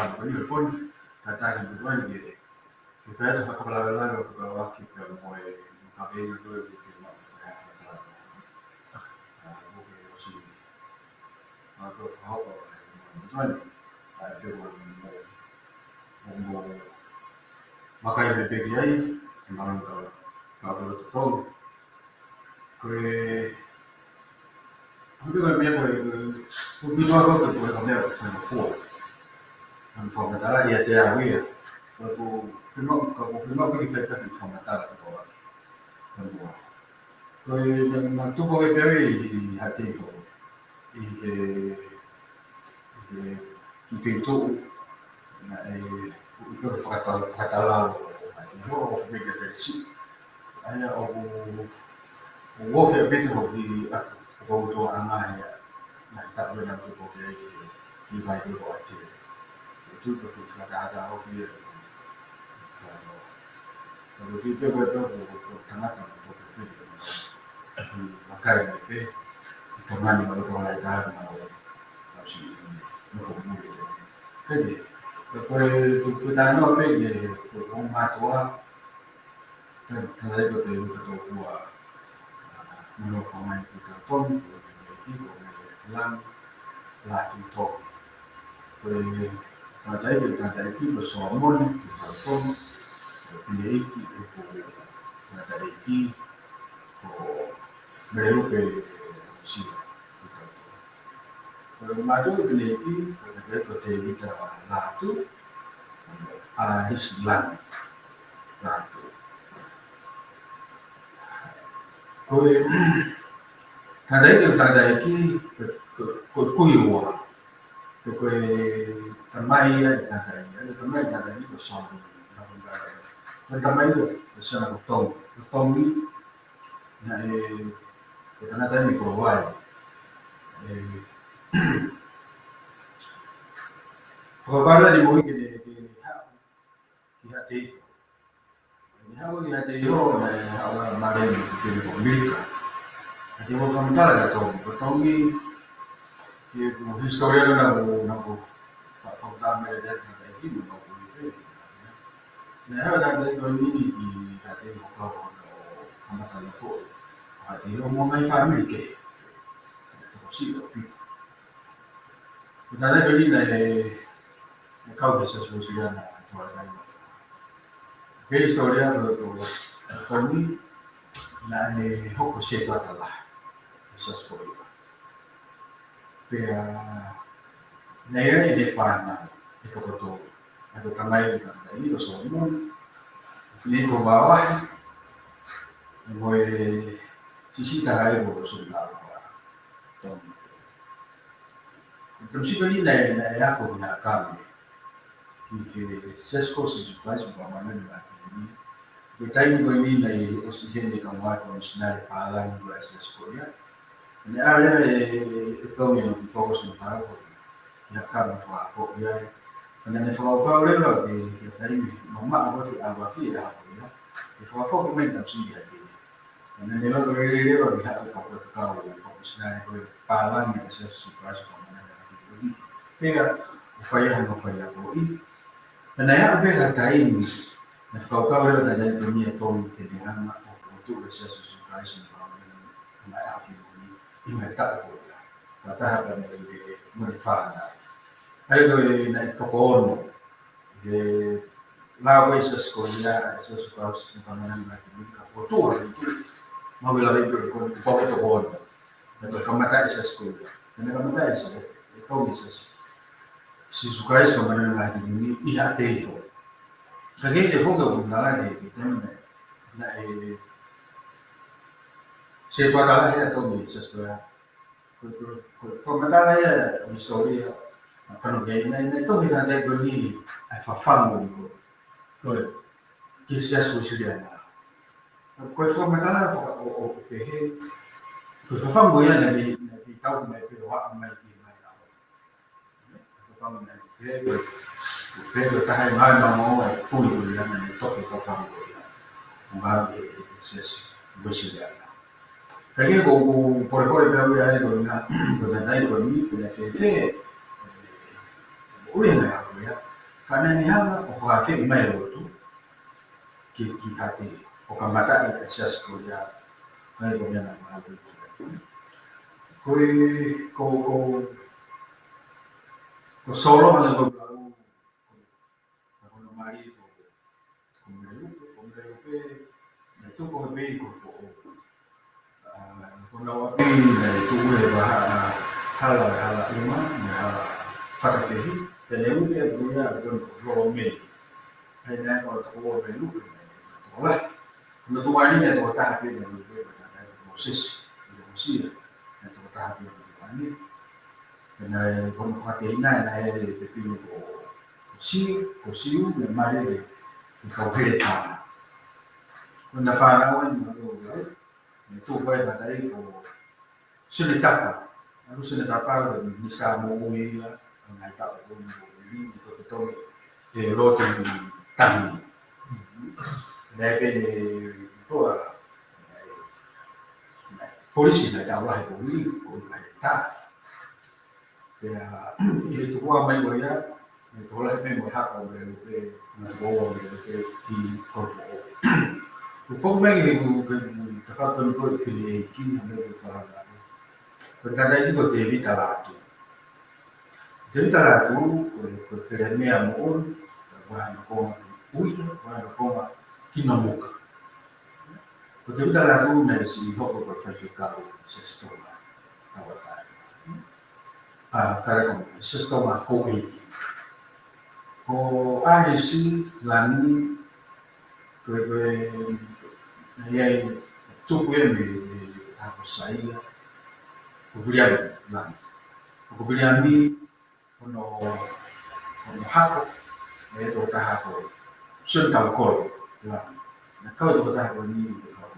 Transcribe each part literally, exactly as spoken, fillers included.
Ko eni, ko eni, kātaki mo eni ke, ke fai atu ha fakalavelave ʻo fakalavelave ki he moʻui mo e kaveinga ko ē ʻoku ke maʻu ʻi he fakalavelave. ʻA, ʻoku ke ʻosi. ʻA, ko e fakahoko ʻa e moʻui mo eni. ʻA, pe ko e mo, mo, mo, vakai mai pē ki ai, ke malanga ka, ka ko e totonu. Ko e, ʻoku ʻi ai e meʻa ko e, ko e, ʻoku ʻi ai e meʻa ko e, ko e, ko e meʻa ko e Final Four. Ko e fakamatala ia te au ia. Ko e, ko e, fiemaʻu, ko e, ko e fiemaʻu ke fai pē fakamatala ko ē. Ko e, ko e, na, na tupu ʻi Perry ʻi, ʻi Haʻateiho. ʻI he, ʻi he, ki he feituʻu, naʻe, ʻi he fakatau-, fakatalau, ʻi hoʻo fika pesi. ʻA ia ʻoku, ʻoku ofi ʻaupito hoʻo kiʻi ʻatu, ko e tuʻunga ʻa e, naʻe taʻu ena tupu ki ai ki, ki vai ki ko ate. ʻE tupu ki fakatahataha ofi ia. Ka ko e kiʻi pē ko e tau ko, ko, ko tangata mo tau fefine. ʻI vakai mai pē, ʻi tō mani ma loto lai taha ma o, ʻosi, nofo muli. Pē, ko e, ko e, ko e talanoa pē, ko e, ko e mātuʻa, tā, tā lai ko te uka tō fua, ʻa, mano ko mai ko tau tonu, ko e, ko e, ko e, Lātū Toki. Ko e tangataʻeiki, ko e tangataʻeiki ko Solomone, ko Solomone, ko e fineʻeiki, ko e tangataʻeiki, ko Melelupe Sila, ko Tauto. Ko e mātuʻa fineʻeiki, ko e tangataʻeiki ko Tēvita Lātū, ʻa Lisi Lani Lātū. Ko e tangataʻeiki, ko e tangataʻeiki, ko e, ko e, ko e kui ua. Ko e, ko e tamai ia ʻo e tangataʻeiki, ko e tamai ʻo e tangataʻeiki ko Solomone. Ko e tamai ia, ko Sila ko Tomi. Ko Tomi, naʻe, ko e tangata eni ko Vai. ʻE, ko e vale ni mo i ke ne, ke ne haʻu ki Haʻateiho. Ne haʻu ki Haʻateiho, naʻe haʻu ʻa Male mo e fefine ko Milika. Ka te mo fakamatala kia Tomi, ko Tomi, ʻi heʻeku hisitōlia naʻa ku, naʻa ku fa-, fakamatala mai ʻe he tangataʻeiki mo naʻa ku ʻi pē. Naʻe haʻu e tangataʻeiki ko eni ki Haʻateiho kau ʻo kamata ʻene foʻi. Haʻateiho mo e ngaahi fāmili kehe. Tokosiʻi ʻaupito. Ko e tangataʻeiki ko eni naʻe, naʻe kau ki he Siasi Uēsiliana Tuʻapulelulu. Pea hisitōlia ko, ko, ko Tomi, naʻa ne hoko ko e setuata lahi ʻo e siasi ko ia. Pea naʻe ʻi ai ʻene fānau ʻe toko tolu. ʻA ia ko e tamai ʻo e tangataʻeiki ko Solomone, fineʻeiki ko Vavahi, mo e siʻisiʻi taha ia ko Solomone. Tomi. Ko Tomi Sila ni naʻe, naʻe ako ki Haʻakame, ki he Siasi ko Sīsū Kalaisi ʻo e Kau Māʻoniʻoni ʻi he Ngaahi ʻAho Kimui ni. Ko e taimi ko eni naʻe ʻosi ʻi heni e kau ngāue fakamisinale pālangi ʻo e siasi ko ia. Naʻe ʻalu leva ʻe, ʻe Tomi ʻo ne fakaʻosi ʻene tau ko ia ki Haʻakame ʻo fakahoko ai. Pea naʻa ne fakakaukau leva ki he, ki he taimi mamaʻo ko ē ʻi he ʻalu ʻaki e ʻaho ko ia, ʻe fakafoki mai Tomi Sila ki ai. Naʻa ne loto lelei leva ki he haʻu e kau faifekau fakamisinale ko ē pālangi ʻo e Siasi ko Sīsū Kalaisi ʻo e Kau Māʻoniʻoni ʻi he Ngaahi ʻAho Kimui ni. Pea ʻo fai hano faiako ʻi. Pea naʻe aʻu pē ha taimi, naʻe fakakaukau leva e tangataʻeiki ko eni ʻa Tomi ke ne hanga ʻo fokotuʻu e Siasi ko Sīsū Kalaisi ʻo e Kau Māʻoniʻoni ʻi he Ngaahi ʻAho Kimui ni, ʻi he taʻu ko ia. Fakataha pē mo e, mo ʻene fānau. ʻA ia ko e naʻe toko ono. He lau e siasi ko ia, e Siasi ko Sīsū Kalaisi ʻo e Kau Māʻoniʻoni ʻi he Ngaahi ʻAho Kimui ni ka fokotuʻu ʻi he, mau ʻi lave pē ko e, ko e toko ono. Naʻe kamata e siasi ko ia. Naʻe kamata e siasi, ʻe Tomi e Siasi ko Sīsū Kalaisi ʻo e Kau Māʻoniʻoni ʻi he Ngaahi ʻAho Kimui ni ʻi Haʻateiho. Ka ko e kiʻi foki ʻo e ngaahi, ko e taimi naʻe, naʻe setuata lahi ʻa Tomi he siasi ko ia. Ko, ko, ko, ko e fakamatala ia ʻo e hisitōlia, ʻa Fano Kei, naʻe, naʻe tohi ʻe he tangataʻeiki ko eni ʻa e fafangu ni ko, ko e, ki he Siasi Uēsiliana. Ko e fakamatala faka-, ʻo, ʻo, ʻo pehē, ko e fafangu ia naʻe, naʻe, naʻe tau mai pē ʻo aʻu mai ki he ngaahi ʻaho. Fafangu naʻe, pehē ko e, pehē ko e taha e ngaahi maʻu ʻa e kui ko ia naʻe toki fafangu ko ia. ʻO ngāue ʻi he, he Siasi Uēsiliana. Ka ko e, ko, ko e polepole pē ʻa e ko ia, ko e tangataʻeiki ko eni, ko e fēfē, ʻo ia naʻe ako ia. Ka naʻe ʻi ai ha meʻa ʻo fakaafeʻi mai e lotu ki, ki Haʻatei, ʻo kamataʻi e siasi ko ia, mai ko ia naʻe malu ki ai. Ko e, ko, ko, ko Solo hanga ko e lau, ko, ko hono mali ko, ko Melelupe, ko Melelupe, naʻe tuku he pei ko Foʻou. ʻA, ko ʻenau ʻapi naʻe tuʻu he vahaʻa hala, hala uma, mo e hala fatakehi. Pea naʻe ui pē ko ia ko Lolomei. ʻA ia naʻe ko e tokoua Melelupe, naʻe tokolahi. Ko hono tukuange naʻe tokotaha pē Melelupe, naʻe ko Mōsese, ʻi Hosia, naʻe tokotaha pē hono tukuange. Pea naʻe ko hono fatakehi naʻe, naʻe ʻi ai e fefine ko, ko Siu, ko Siu, naʻe mali ʻi he kau Heletā. Ko ʻena fānau eni mo e, naʻe tuʻu ai e mataʻi ko Senetapa. ʻAlu Senetapa ko e minisitā moʻui ia, ʻo e ngaahi taʻu ko eni ko eni, naʻe toʻotoʻo ʻe he lotu ni Tami. Naʻe pehē ni toa, naʻe, naʻe polisi naʻe tau lahi ko eni, ko e ngaahi tā. Pea, ʻi he tukuange mai ko ia, naʻe tokolahi pē mo e hako Melelupe, naʻe tokolahi Melelupe ki Kolofoʻou. ʻOku foki mai ki he, ki he, ki he tafaʻaki ko ē ki he, ki he meʻa ko e falala. Ko e tangataʻeiki ko Tēvita Lātū. Tēvita Lātū, ko e, ko e Felemea moʻoni, ko e vahevahe konga ki ʻUiha, vahevahe konga ki Nomuka. Ko Tēvita Lātū naʻe siʻi hoko ko e faifekau Siasi Tonga Tauʻatāina. ʻA, kare ko e Siasi Tonga Houʻeiki. Ko ʻAlisi Langi, ko e, ko e, naʻe ʻi ai, tupu ia mei, mei, ʻa, ko Saia, ko Viliami Langi. Ko Viliami, hono, hono hako, ʻe tokotaha ko Sione Taukolo Langi. Naʻe kau e tokotaha ko eni, ko e kau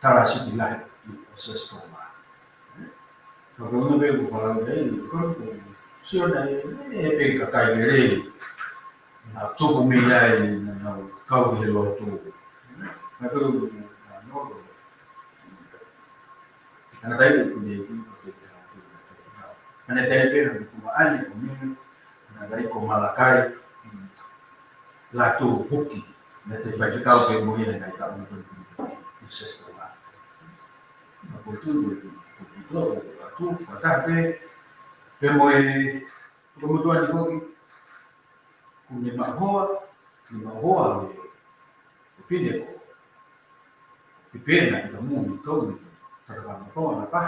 tala sipi lahi ʻi he Siasi Tonga. Ka ko e ʻuhinga pē ʻoku ou fakalanga ai, ko, ko Sione ē, ʻe pē kakai lelei. Naʻa nau tupu mei ai, naʻa nau kau ki he lotu. Ka ko e, naʻa nau, tangataʻeiki ko eni, ko Tēvita Lātū. Ka naʻe ʻi ai pē ha tukumaʻane ʻo e meʻa, tangataʻeiki ko Malakai Lātū Puki, naʻe toe faifekau pē mo ia he ngaahi taʻu ni ko eni ʻi he Siasi Tonga. Ka ko e tuʻu ko e tuʻu, ko e tuʻu, ko e tuʻu, ko e taha pē, pea mo e, ko e motuʻa ni foki, ʻoku ne maʻu hoa, ne maʻu hoa mo e, ko e fefine ko Pipena ʻi Kamui Tonu, tata kama tona pa.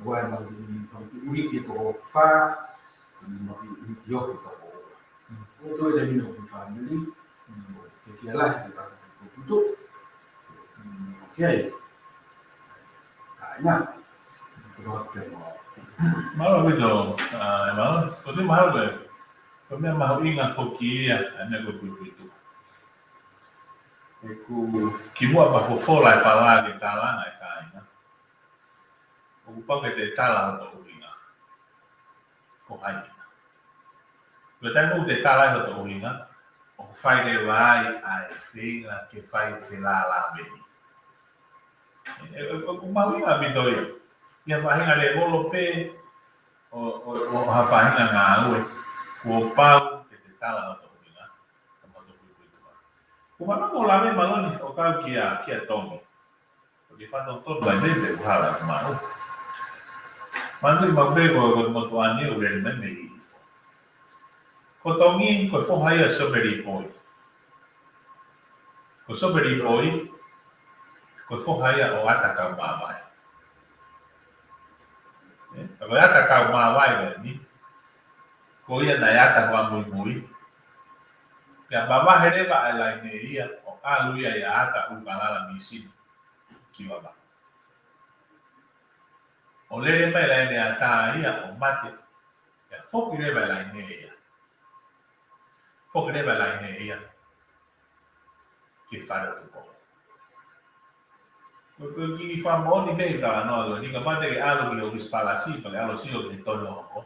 Ua e maki, maki ʻuli ki toko fā, maki ʻuli ki ohi toko ua. ʻO toe te mino ki family, ke kia lahi ki ka kutu. Oke. Kāinga. Mālō ʻaupito, ʻa, ʻe mālō. Ko e meʻa mahuʻinga, ko e meʻa mahuʻinga foki ia, ʻa e meʻa ko e puipuituʻa. ʻOku kimuʻa pea fofola e falala ke tala ʻe kāinga. ʻOku pau ke te tala hoto ʻuhinga. Ko hai ia. Ko e taimi ʻoku te tala ai hoto ʻuhinga, ʻoku fai leva ai ʻa e feinga ke fai felālāveʻi. ʻE, ʻe, ʻe, ʻoku mahuʻinga ʻaupito ia. ʻI ha faʻahinga lēvolo pē, ʻo, ʻo, ʻo ha faʻahinga ngāue, kuo pau ke te tala hoto ʻuhinga, ka mo hoto puipuituʻa. Ko e fanongo lave mālō ni ʻo kau kia, kia Tongi. ʻOku ke fatonutonu mai pē pe ʻoku hala ʻeku maʻu. Manatuʻi maʻu pē ko, ko e motuʻa ni ʻoku lele mai mei Hihifo. Ko Tongi, ko e foha ia ʻo Sope Lipoi. Ko Sope Lipoi, ko e foha ia ʻo Ata Kaumāvae. ʻE, ka ko e Ata Kaumāvae ko eni, ko ia naʻe ata fakamuimui. Pea mavahe leva ʻa e laine ia, ʻo ʻalu ia ʻia Ata ʻUlukalala Mīsini ki Vavaʻu. ʻO lele mai laine ʻa Ata ia, ʻo mate, pea foki leva e laine ia. Foki leva e laine ia ki Fale ʻo Tupou. Ko, ko e kiʻi fakamoʻoni pē ʻi he talanoa ko eni, kapau te ke ʻalu ki he ʻōfisi palasi, pea ke ʻalu ʻo sio ki he tohi ʻo hoko.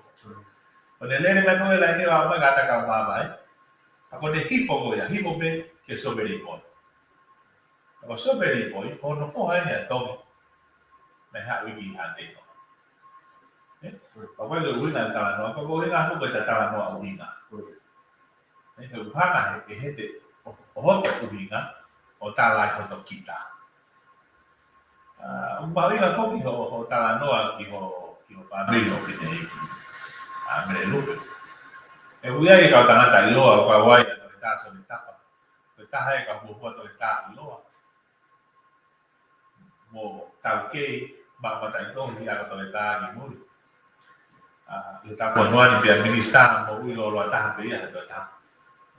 Ko ʻene lele mai ko ē laine ʻo aʻu mai kia Ata Kaumāvae, ka ko ʻene hifo ko ia, hifo pē kia Sope Lipoi. Ka ko Sope Lipoi, ko hono foha eni ʻa Tongi. Naʻe haʻu ia ki Haʻatei. ʻE? Ka ko e ʻuhinga e talanoa, ka ko e ʻuhinga foki e talanoa ʻuhinga. He ʻoku hanga he, he te ʻo, ʻo hoto ʻuhinga ʻo tala ai hoto kita. ʻA, ʻoku mahuʻinga foki ho, ho talanoa ki ho, ki ho fāmili ʻo fineʻeiki. ʻA, Mele Lupe. ʻOku ʻi ai e kau tangata ʻiloa, ʻoku kau ai ʻa Toketā Soni Tapa. Ko e taha e kau fuofua toketā ʻiloa. Mo taukei, ma, mataʻitohi ʻa e toketā ki muli. ʻA, ʻi he taʻu fonua ni pea minisitā moʻui lōloa taha pē ia he toketā.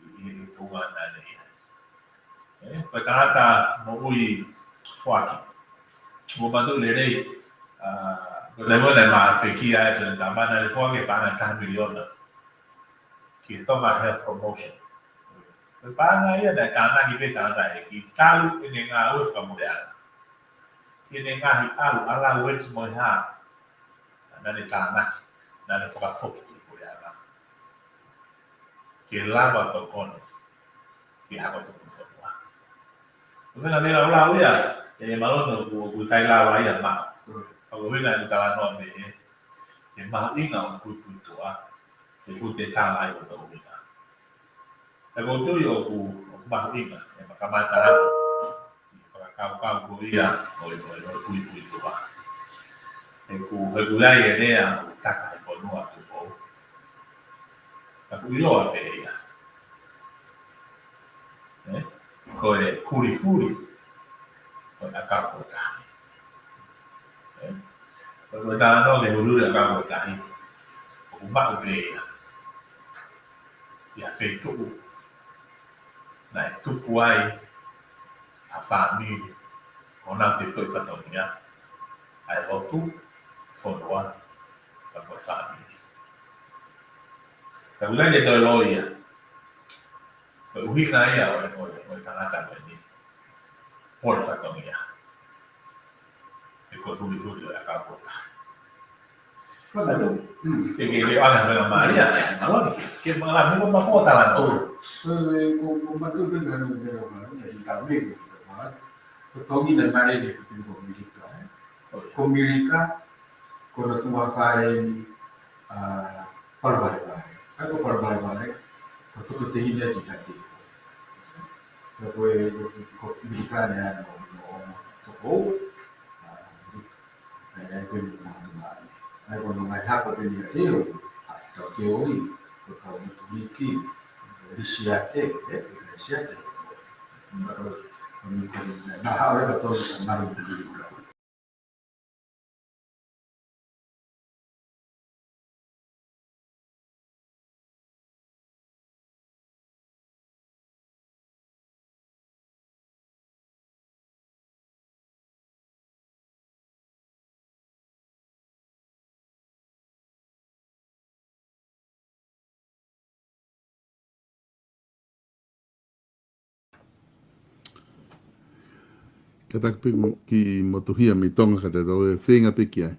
ʻI, ʻi, ʻi tuʻunga naʻe ʻi ai. ʻE, ko e tangata moʻui foaki. Mo matuʻi lelei, ʻa, ko e taimi naʻe maʻu pekia ai ʻe Tony Tama naʻe foaki e paʻanga ʻe taha miliona ki he Tonga Health Promotion. Ko e paʻanga ia naʻe tānaki pē tangata ʻe ki talu ʻene ngāue fakamureʻanga. Ki heʻene ngaahi ʻalu, allowance mo e hā. Naʻa ne tānaki, naʻa ne fakafoki ki he puleʻanga. Ke lava tokoni ki he hako tupu fonua. Ko e meʻa naʻe laulau ia, ʻe Malone ʻoku, ʻoku ʻikai lava ia maʻu. Ka ko e ʻuhinga ʻeku talanoa mei he, he mahuʻinga ʻo e puipuituʻa, he ʻoku te tala ai hoto ʻuhinga. Ka ʻoku ou tui ʻoku, ʻoku mahuʻinga, ʻe ma kamata atu ʻi he fakakaukau ko ia ʻo e, ʻo e, ʻo e puipuituʻa. He ʻoku, he ʻoku ʻi ai e lea ʻoku taka he fonua Tupou. Ka ʻoku ʻiloa pē ia. ʻE? Ko e hulihuli ʻo e ʻakau ko tahi. ʻE? Ko e talanoa ki he hulihuli ʻo e ʻakau ko tahi. ʻOku maʻu pē ia ʻi ha feituʻu naʻe tupu ai ha fāmili ʻoku nau tefitoʻi fatongia, ʻa e lotu, fonua, pea mo e fāmili. Ka ʻoku ʻikai ke toe lōia ko e ʻuhinga ia ʻo e, ʻo e, ʻo e tangata ko eni. Pole fatongia. He ko e hulihuli ʻo e ʻakau ko tahi. Ko e matu. Ke, ke, ke ʻoange ha meʻa mālie, ʻa Malone, ke, ke mala, he ko e mako talanoa. Ko e, ko e, ko e matu pē ngā nau meʻa mālie, ʻi taʻu ni, ko e matu. Ko Tongi naʻe mālie, ko e ko Milika, ē. Ko Milika, ko hono tuʻa fale eni, ʻa, Palu Valevale. ʻA ia ko Palu Valevale, ko e fototehina ʻi Tatiko. Ko e, ko e, ko Milika naʻe ʻi ai hono, hono, hono tokoua, ʻa, Milika. ʻA ia ko e Milika naʻe ʻi ai. ʻA ia ko hono ngaahi hako pē eni ʻa e teu, ʻa, tau teoli, ko e kau Miliki, Lisiate, ē, Lisiate. Naʻa ko, ko Milika naʻe haʻu ʻo tau malu Milika. Kātaki pē ki motuhia mei Tonga ka te tau e feinga pē ki ai.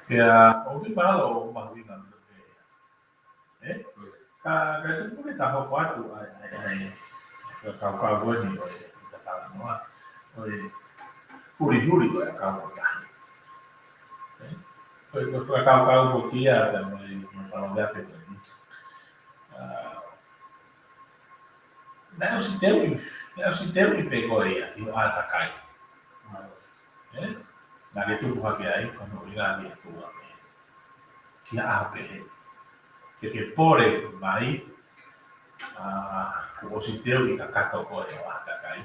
Pea, ʻoku ou tui mahalo ʻoku mahuʻinga ʻaupito pē ia. ʻE? Ka, ka tuku ke ta hoko atu ai, ai, ai, fakakaukau ko eni ʻo e, ʻo e talanoa, ʻo e hulihuli ʻo e ʻakau ko tahi. ʻE? Ko e, ko e fakakaukau foki ia, pea mo e, mo e palōveape ko eni. ʻA, naʻe ʻosi teuʻi, naʻe ʻosi teuʻi pē koe ia, ʻi hoʻo ʻātakai. ʻE? Naʻa ke tupu hake ai, ko hono ʻuhinga ki ha tuʻunga pehē. Ki ha ʻaho pehē. Ke ke pole mai, ʻa, kuo ʻosi teuʻi kakato koe hoʻo ʻātakai.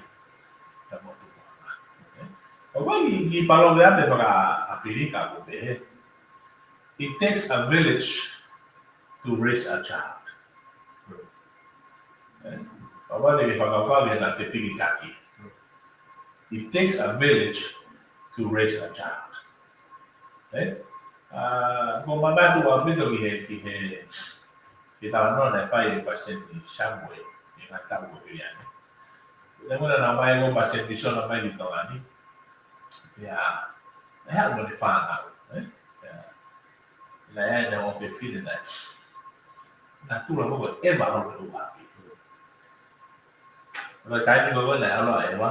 Ka mo tupu hake. ʻE? ʻOku ʻi ai e kiʻi palōveape faka-ʻAfilika ʻoku pehē, "It takes a village to raise a child." ʻE? Kapau te ke fakakaukau ki heʻena fepikitaki. "It takes a village to raise a child." ʻE? ʻA, ʻoku ou manatu ʻaupito ki he, ki he, ki he talanoa naʻe fai ʻe Palesiteni Samueli, ʻi he ngaahi taʻu kuo hili ange. Ko e taimi naʻe ʻomai ko Palesiteni Nixon mai ki Tonga ni. Ia, naʻe haʻu mo ʻene fānau, ʻe? Ia. Naʻe ʻi ai ʻene ʻofefine naʻe, naʻe tula mo ko e ʻeva ʻalu ʻi he ʻapi. Ko e taimi ko ē naʻe ʻalu ʻa ʻeva,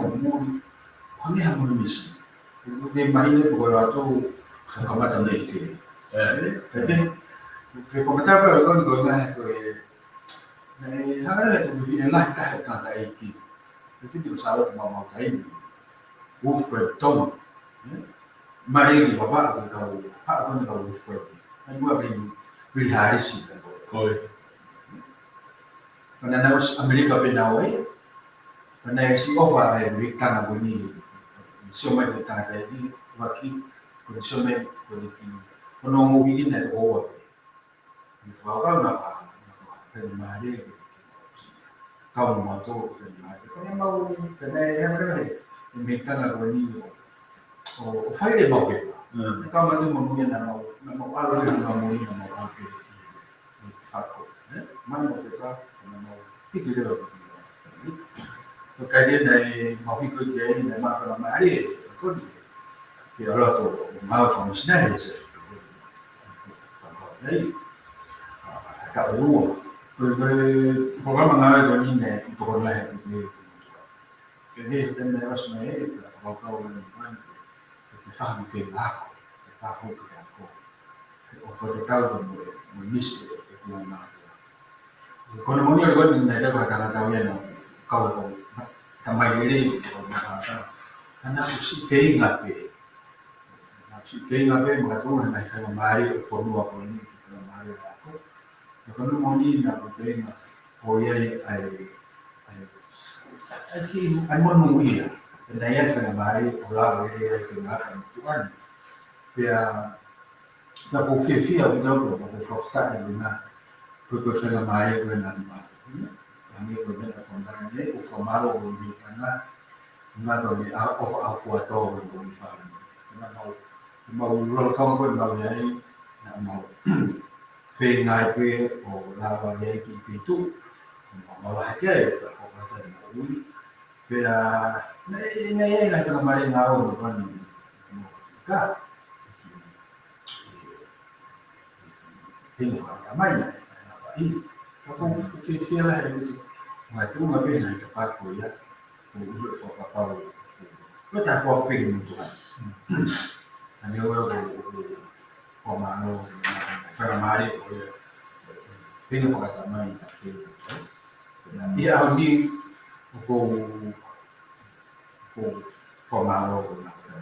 mo muli, hangē ha mohe misi. Ko e mahino ko e ʻalu atu, ka kamata mei fē. ʻE, ʻe, ʻe, ko e fakamatala pē ko eni ko e ngaahi ko e, naʻe hanga leva ʻe he tuofefine lahi taha ʻo e tangataʻeiki. Tuofefine ko Sālote Maumau Taimi. Wolfgram Tong. ʻE? Mālie ki Vavaʻu ko e kau, haʻu ko eni kau Wolfgram. ʻA ia ko e Billy, Billy Harris ka ko e. ʻOi. Pea naʻe ʻosi ʻAmelika pē naua ia. Pea naʻe siʻi ʻofa ʻe he mei tangata ko eni. Sio mai ki he tangataʻeiki, ʻuaki, ko e sio mai ko eni ki. Ko hono moʻui naʻe toko ua pē. Naʻe fakakaukau naʻa, naʻa, naʻa, naʻa, kau mo mautolu ko e fenimālie. Ko ʻene mau, ko ʻene ʻi ai ʻene mei tangata ko eni ʻo, ʻo, ʻo fai leva e pepa. Mm. Naʻe kau mautolu mo ia naʻa mau, naʻa mau ʻalu leva mo ia naʻa mau ʻalu pē ʻi, ʻi fako, ē? Mai mo e pepa, naʻa mau hiki leva ko eni. Ko e kakai naʻe mau hiki ko eni, naʻe mau fakamālie, ko eni. Ke ʻalu atu ʻo maʻu e fakamisinale ʻi he, ʻa, ʻa, ʻa, ʻa, ʻa, ʻa, ʻa, ua. Ko e, ko e, polokalama ngāue ko eni naʻe tokoni lahi ʻaupito. Ke he, he, te ne ʻosi mai ē, ka fakakaukau ʻa e mani, ke, ke fakaʻuhinga ako, ke fakaʻuhinga ako. ʻO fakatatau mo e, mo e misi ʻo e, ʻo e kuonga. Ko hono moʻoni ʻoku ʻikai ko ha tangata ia naʻe kau ko e tamai lelei, ko e tangata. Ka naʻá ku siʻi feinga pē. Naʻá ku siʻi feinga pē, mo ka tuʻu he ngaahi faingamālie ʻo e fonua ko eni, faingamālie ʻo e ako. Ka ko hono moʻoni naʻá ku feinga ʻo ʻi ai ʻa e, ʻa e, ʻa e kiʻi, ʻa e monūʻia. Pea naʻe ʻi ai e faingamālie ʻo lava lelei ai ke ngata mo tuʻani. Pea naʻá ku fiefia ʻaupito, naʻá ku fakafetaʻi ʻi he ʻuhinga ko e, ko e faingamālie ko ē naʻá ku maʻu. Hangē ko e meʻa naʻe fai ʻanenai, ʻoku ou fakamālō ʻaupito ki he tangata, naʻe tau ni a, ʻo, ʻo fuatau ko e moʻui fāmili. Naʻa mau, mau lolotonga ko ē mau ʻi ai, naʻa mau feinga ai pē ʻo lava ʻi ai ki he feituʻu, ʻo mau, mau lahi ki ai, ka ko e kata e moʻui. Pea, naʻe, naʻe, naʻe fakamālie ngāue mo pani, mo ka, Hino fakatamai na, na, na, i, ka ko e fiefia lahi ʻaupito. Ngaahi tuʻunga pehē naʻe tau fai ko ia, ko e ʻuhi fakapapau, ko e tapuaki pē ki he motuʻa. Ka ne ʻoua ko, ko, ko, ko mālō, fakamālie ko ia, hino fakatamai na, ke, ʻi he ʻaho ni, ʻoku ou, ʻoku ou fakamālō ko e na, ko e na,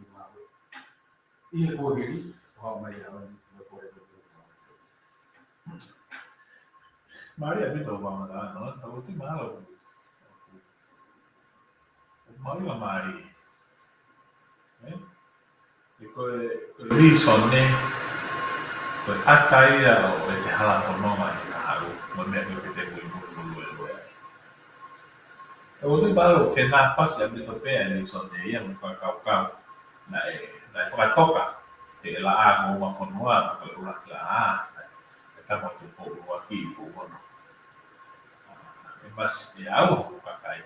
ʻi he kuohili, ʻo haʻu mai ʻa e ʻaho ni, ʻo ko e ʻaho ni. Mālie ʻaupito hoʻo fakamatala, no? Ka ʻoku ou tui mahalo ʻoku, ʻoku mahuʻinga mālie. Ē? He ko e, ko e lēsoni, ko e ʻata ia ʻo ʻete hala fononga he kahaʻu, mo e meʻa ko ē ke te muimui mo luelue ai. ʻOku ou tui mahalo ʻoku fenāpasi ʻaupito pē ʻa e lēsoni ia mo e fakakaukau naʻe, naʻe fakatoka ʻe he laʻā ko ē ʻo e fonua, ko e ʻuluaki laʻā, ʻa e Tama Tupou ʻUluaki, Tupou Ono. ʻE masiva, ʻe ʻauha hoku kakai,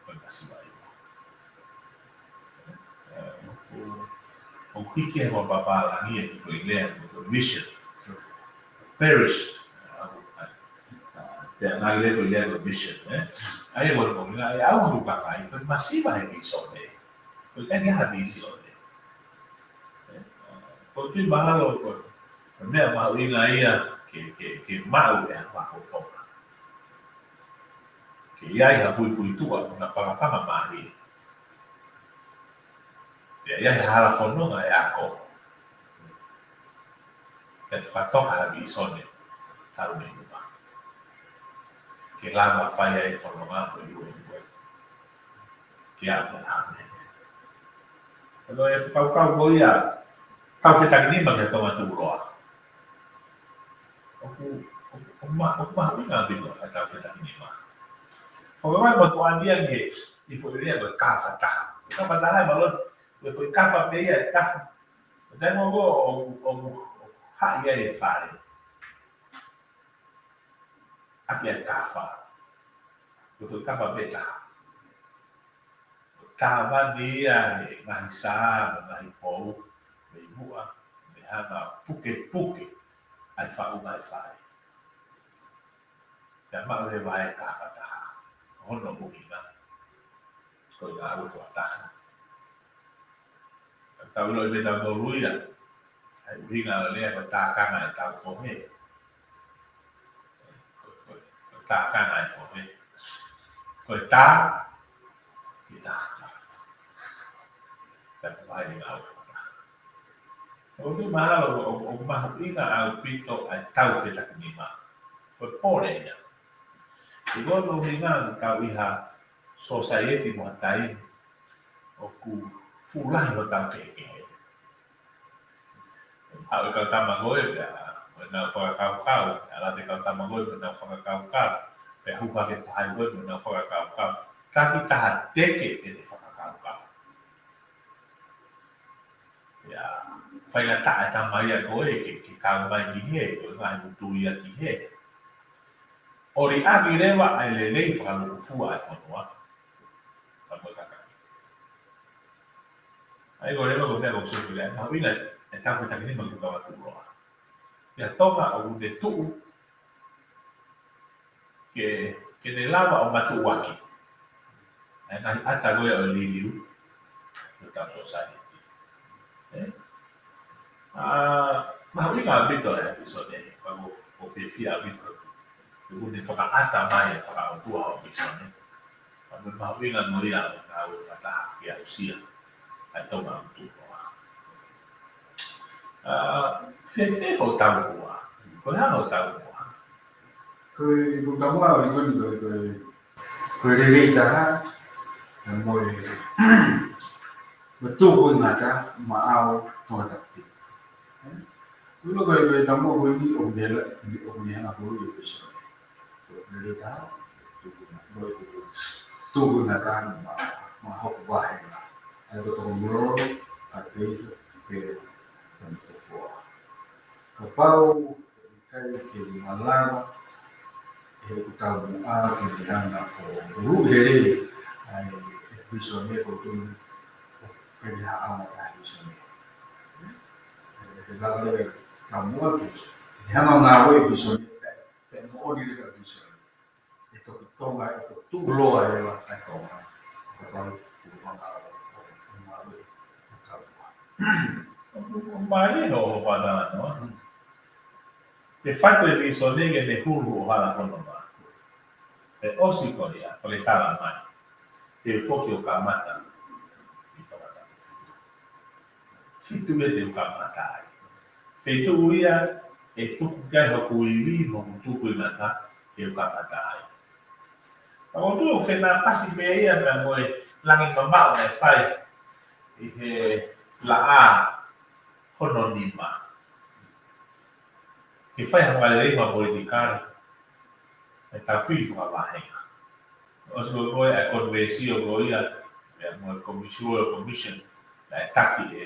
ko e masiva ʻe ua. ʻE, ʻoku, ʻoku hiki he ua pālangi ʻa e kiʻi foʻi lea ko e vision. Perish. ʻA, ʻa, ʻa, pea ngaahi lea ko e lea ko e vision, ē? ʻA ia ʻoku ou tui ʻe ʻauha hoku kakai, ko e masiva he vīsone. Ko e ʻikai ke ʻi ai ha vīsone. Ē? ʻOku ou tui mahalo ko e, ko e meʻa mahuʻinga ia ke, ke, ke maʻu ʻe he fakafofonga. Ke ʻi ai ha puipuituʻa, ʻo na pangapanga mālie. Pea ʻi ai ha hala fononga ʻe ako. Pea fakatoka ha vīsone, talu mei muʻa. Ke lava fai ai e fononga ko e ʻuhinga ko ē. Ke ʻalu ʻa e ʻaho ni. Ko e fakakaukau ko ia, tau fetakinima ki he Tonga tuʻuloa. ʻOku, ʻoku, ʻoku ma-, ʻoku mahuʻinga ʻaupito ʻa e tau fetakinima. Ko e vai mo tuʻania ni he, ʻi foʻi lea ko e kafa taha. Kafa taha e malon, ko e foʻi kafa pē ia ʻe taha. Ko e taimi ko ē ʻoku, ʻoku, ʻoku haʻi ai e fale. ʻAki e kafa. Ko e foʻi kafa pē taha. Tāvani ia he ngaahi sā, mo e ngaahi pou, mei muʻa, mo e hanga pukepuke ʻa e faʻunga e fale. Pea maʻu he vae kafa taha. Hono ʻuhinga, ko e ngāue fakataha. Tau ʻilo ʻi he meʻa tau tolu ia, ʻa e ʻuhinga ʻo e lea ko e tākanga ʻetau fohe. Ko e, ko e, ko e tākanga e fohe. Ko e tā, ke tā. Pea ko e vahe ni ngāue fakataha. ʻOku mahalo, ʻo, ʻo mahuʻinga ʻaupito ʻa e tau fetakinima. Ko e pole ia. ʻI hono ʻuhinga, tau ʻi ha sōsaieti mo ha taimi ʻoku fuʻu lahi hotau kehekehe. Haʻu e kau tama ko ē, pea mo ʻenau fakakaukau, ʻalu atu e kau tama ko ē mo ʻenau fakakaukau, pea hū hake faʻahi ko ē mo ʻenau fakakaukau. Takitaha teke ʻene fakakaukau. Ia, faingataʻa e tama ia ko ē ke, ke kau mai ki hē, ko e ngaahi utu ia ki hē. ʻO liʻaki leva ʻa e lelei fakalūkufua ʻa e fonua. Ka mo e kakai. ʻA ia ko e leva ko e meʻa ko e sōpile, ʻa e mahuʻinga e tau fetakinima ki he kau ʻatu loa. Ia Tonga ʻoku ne tuʻu ke, ke ne lava ʻo matuʻuaki ʻa e ngaahi ʻata ko ē ʻo e liliu ʻo hotau sōsaieti. Ē? ʻA, mahuʻinga ʻaupito e episode ni, ka ko, ko e fiefia ʻaupito. ʻOku ne fakaʻata mai e fakaʻotua ʻo e episode ni. Ka ko e mahuʻinga mo ia ʻo e ngāue fakataha ke aʻusia ʻa e Tonga ʻoku tuʻu loa. ʻA, fēfē hoʻo taumuʻa? Ko e hā hoʻo taumuʻa? Ko e, ko e taumuʻa ʻaupito ni ko e, ko e, ko e lelei taha, ʻa e mo e, mo e tukuingata maʻau Tongatapu. Ē? Ko e, ko e, ko e taumuʻa ko eni ʻoku ne la, ʻoku ne hanga hulu e episode. Ko e lelei taha, tukuingata, mo e tuku, tukuingata maʻau, maʻau hoku vahenga. ʻA ia ko Tonga Muro, ʻa e pei, pei, Tonga Tofoa. Kapau ʻikai ke malava, he ʻoku taumuʻa ke ne hanga ʻo hulu lelei ʻa e episode ni ko e tuʻu, ke ne haʻama ka episode ni. He lava leva e taumuʻa ke ne hanga ʻo ngāue episode ni, pea, pea moʻoni leva episode ni. ʻE toki Tonga, ʻe toki tuʻu loa leva ʻa Tonga. Kapau ʻoku hanga ʻo, ʻo, ʻo ngāue ʻa Tonga. ʻO, ʻo, ʻo mālie hoʻo, hoʻo fakatalanoa. Ke fatu e episode ni ke ne hulu ʻo hala fononga. Pea ʻosi ko ia, pea ke tala mai. Te u foki ʻo kamata ʻi Tongatapu fitu. Fitu ia te u kamata ai. Feituʻu ia ʻe tuku ki ai hoku ivi mo hoku tukuingata te u kamata ai. Ka ʻoku ou tui ʻoku fenāpasi pē ia pea mo e langi mamaʻo naʻe fai ʻi he laʻā hono nima. Ke fai ha fakalelei fakapolitikale, ʻe tau fili fakavahenga. ʻOsi ko ē ʻa e konivesio ko ia, pea mo e komisiua, commission, naʻe taki ʻe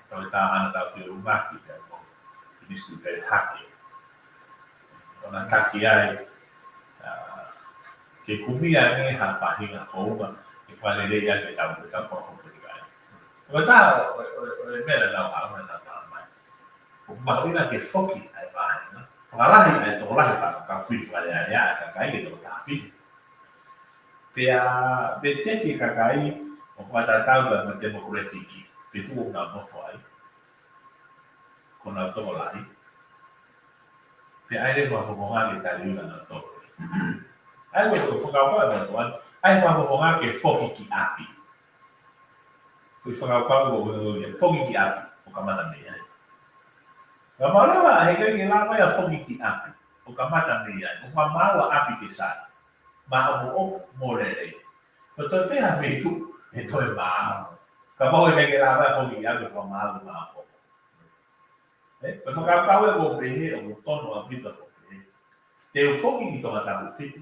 Toketā Hana Taufeʻulungaki, pea mo Minisitā Pele Hake. ʻO na taki ai, ʻa, ke kumi ange ha faʻahinga founga, ke fakalelei ange ʻetau, ʻetau fakapolitikale. Ko e taha ʻo, ʻo, ʻo, ʻo e meʻa naʻa nau haʻu naʻa nau tala mai. ʻOku mahuʻinga ke foki ʻa e vāhenga. Fakalahi ʻa e tokolahi pea ka fili fakaleaʻea ʻa e kakai ke toko taha fili. Pea veteki e kakai ʻo fakatatau pea mo e demographic. Feituʻu ʻoku nau nofo ai. Ko ʻenau tokolahi. Pea ʻai leva fakafofonga ke tali ʻa ʻenau tokolahi. ʻA ia ko e fakakaukau ʻa e motuʻa ni. ʻAi fakafofonga ke foki ki ʻapi. Ko e fakakaukau ko ē ʻoku ui ia, foki ki ʻapi, ʻo kamata mei ai. Ka mālōlō, he ʻikai ke lava ia foki ki ʻapi, ʻo kamata mei ai, ʻo fakamaau ʻa ʻapi ke sai. Maʻopoʻopo mo lelei. Ko e toe fē ha feituʻu, ʻe toe maau. Kapau ʻe ʻikai ke lava ia foki ki ʻapi, ʻo fakamaau maʻopoʻopo. Ē, ko e fakakaukau ē ʻoku pehē, ʻoku tonu ʻaupito ʻoku pehē. Te u foki ki Tongatapu fitu.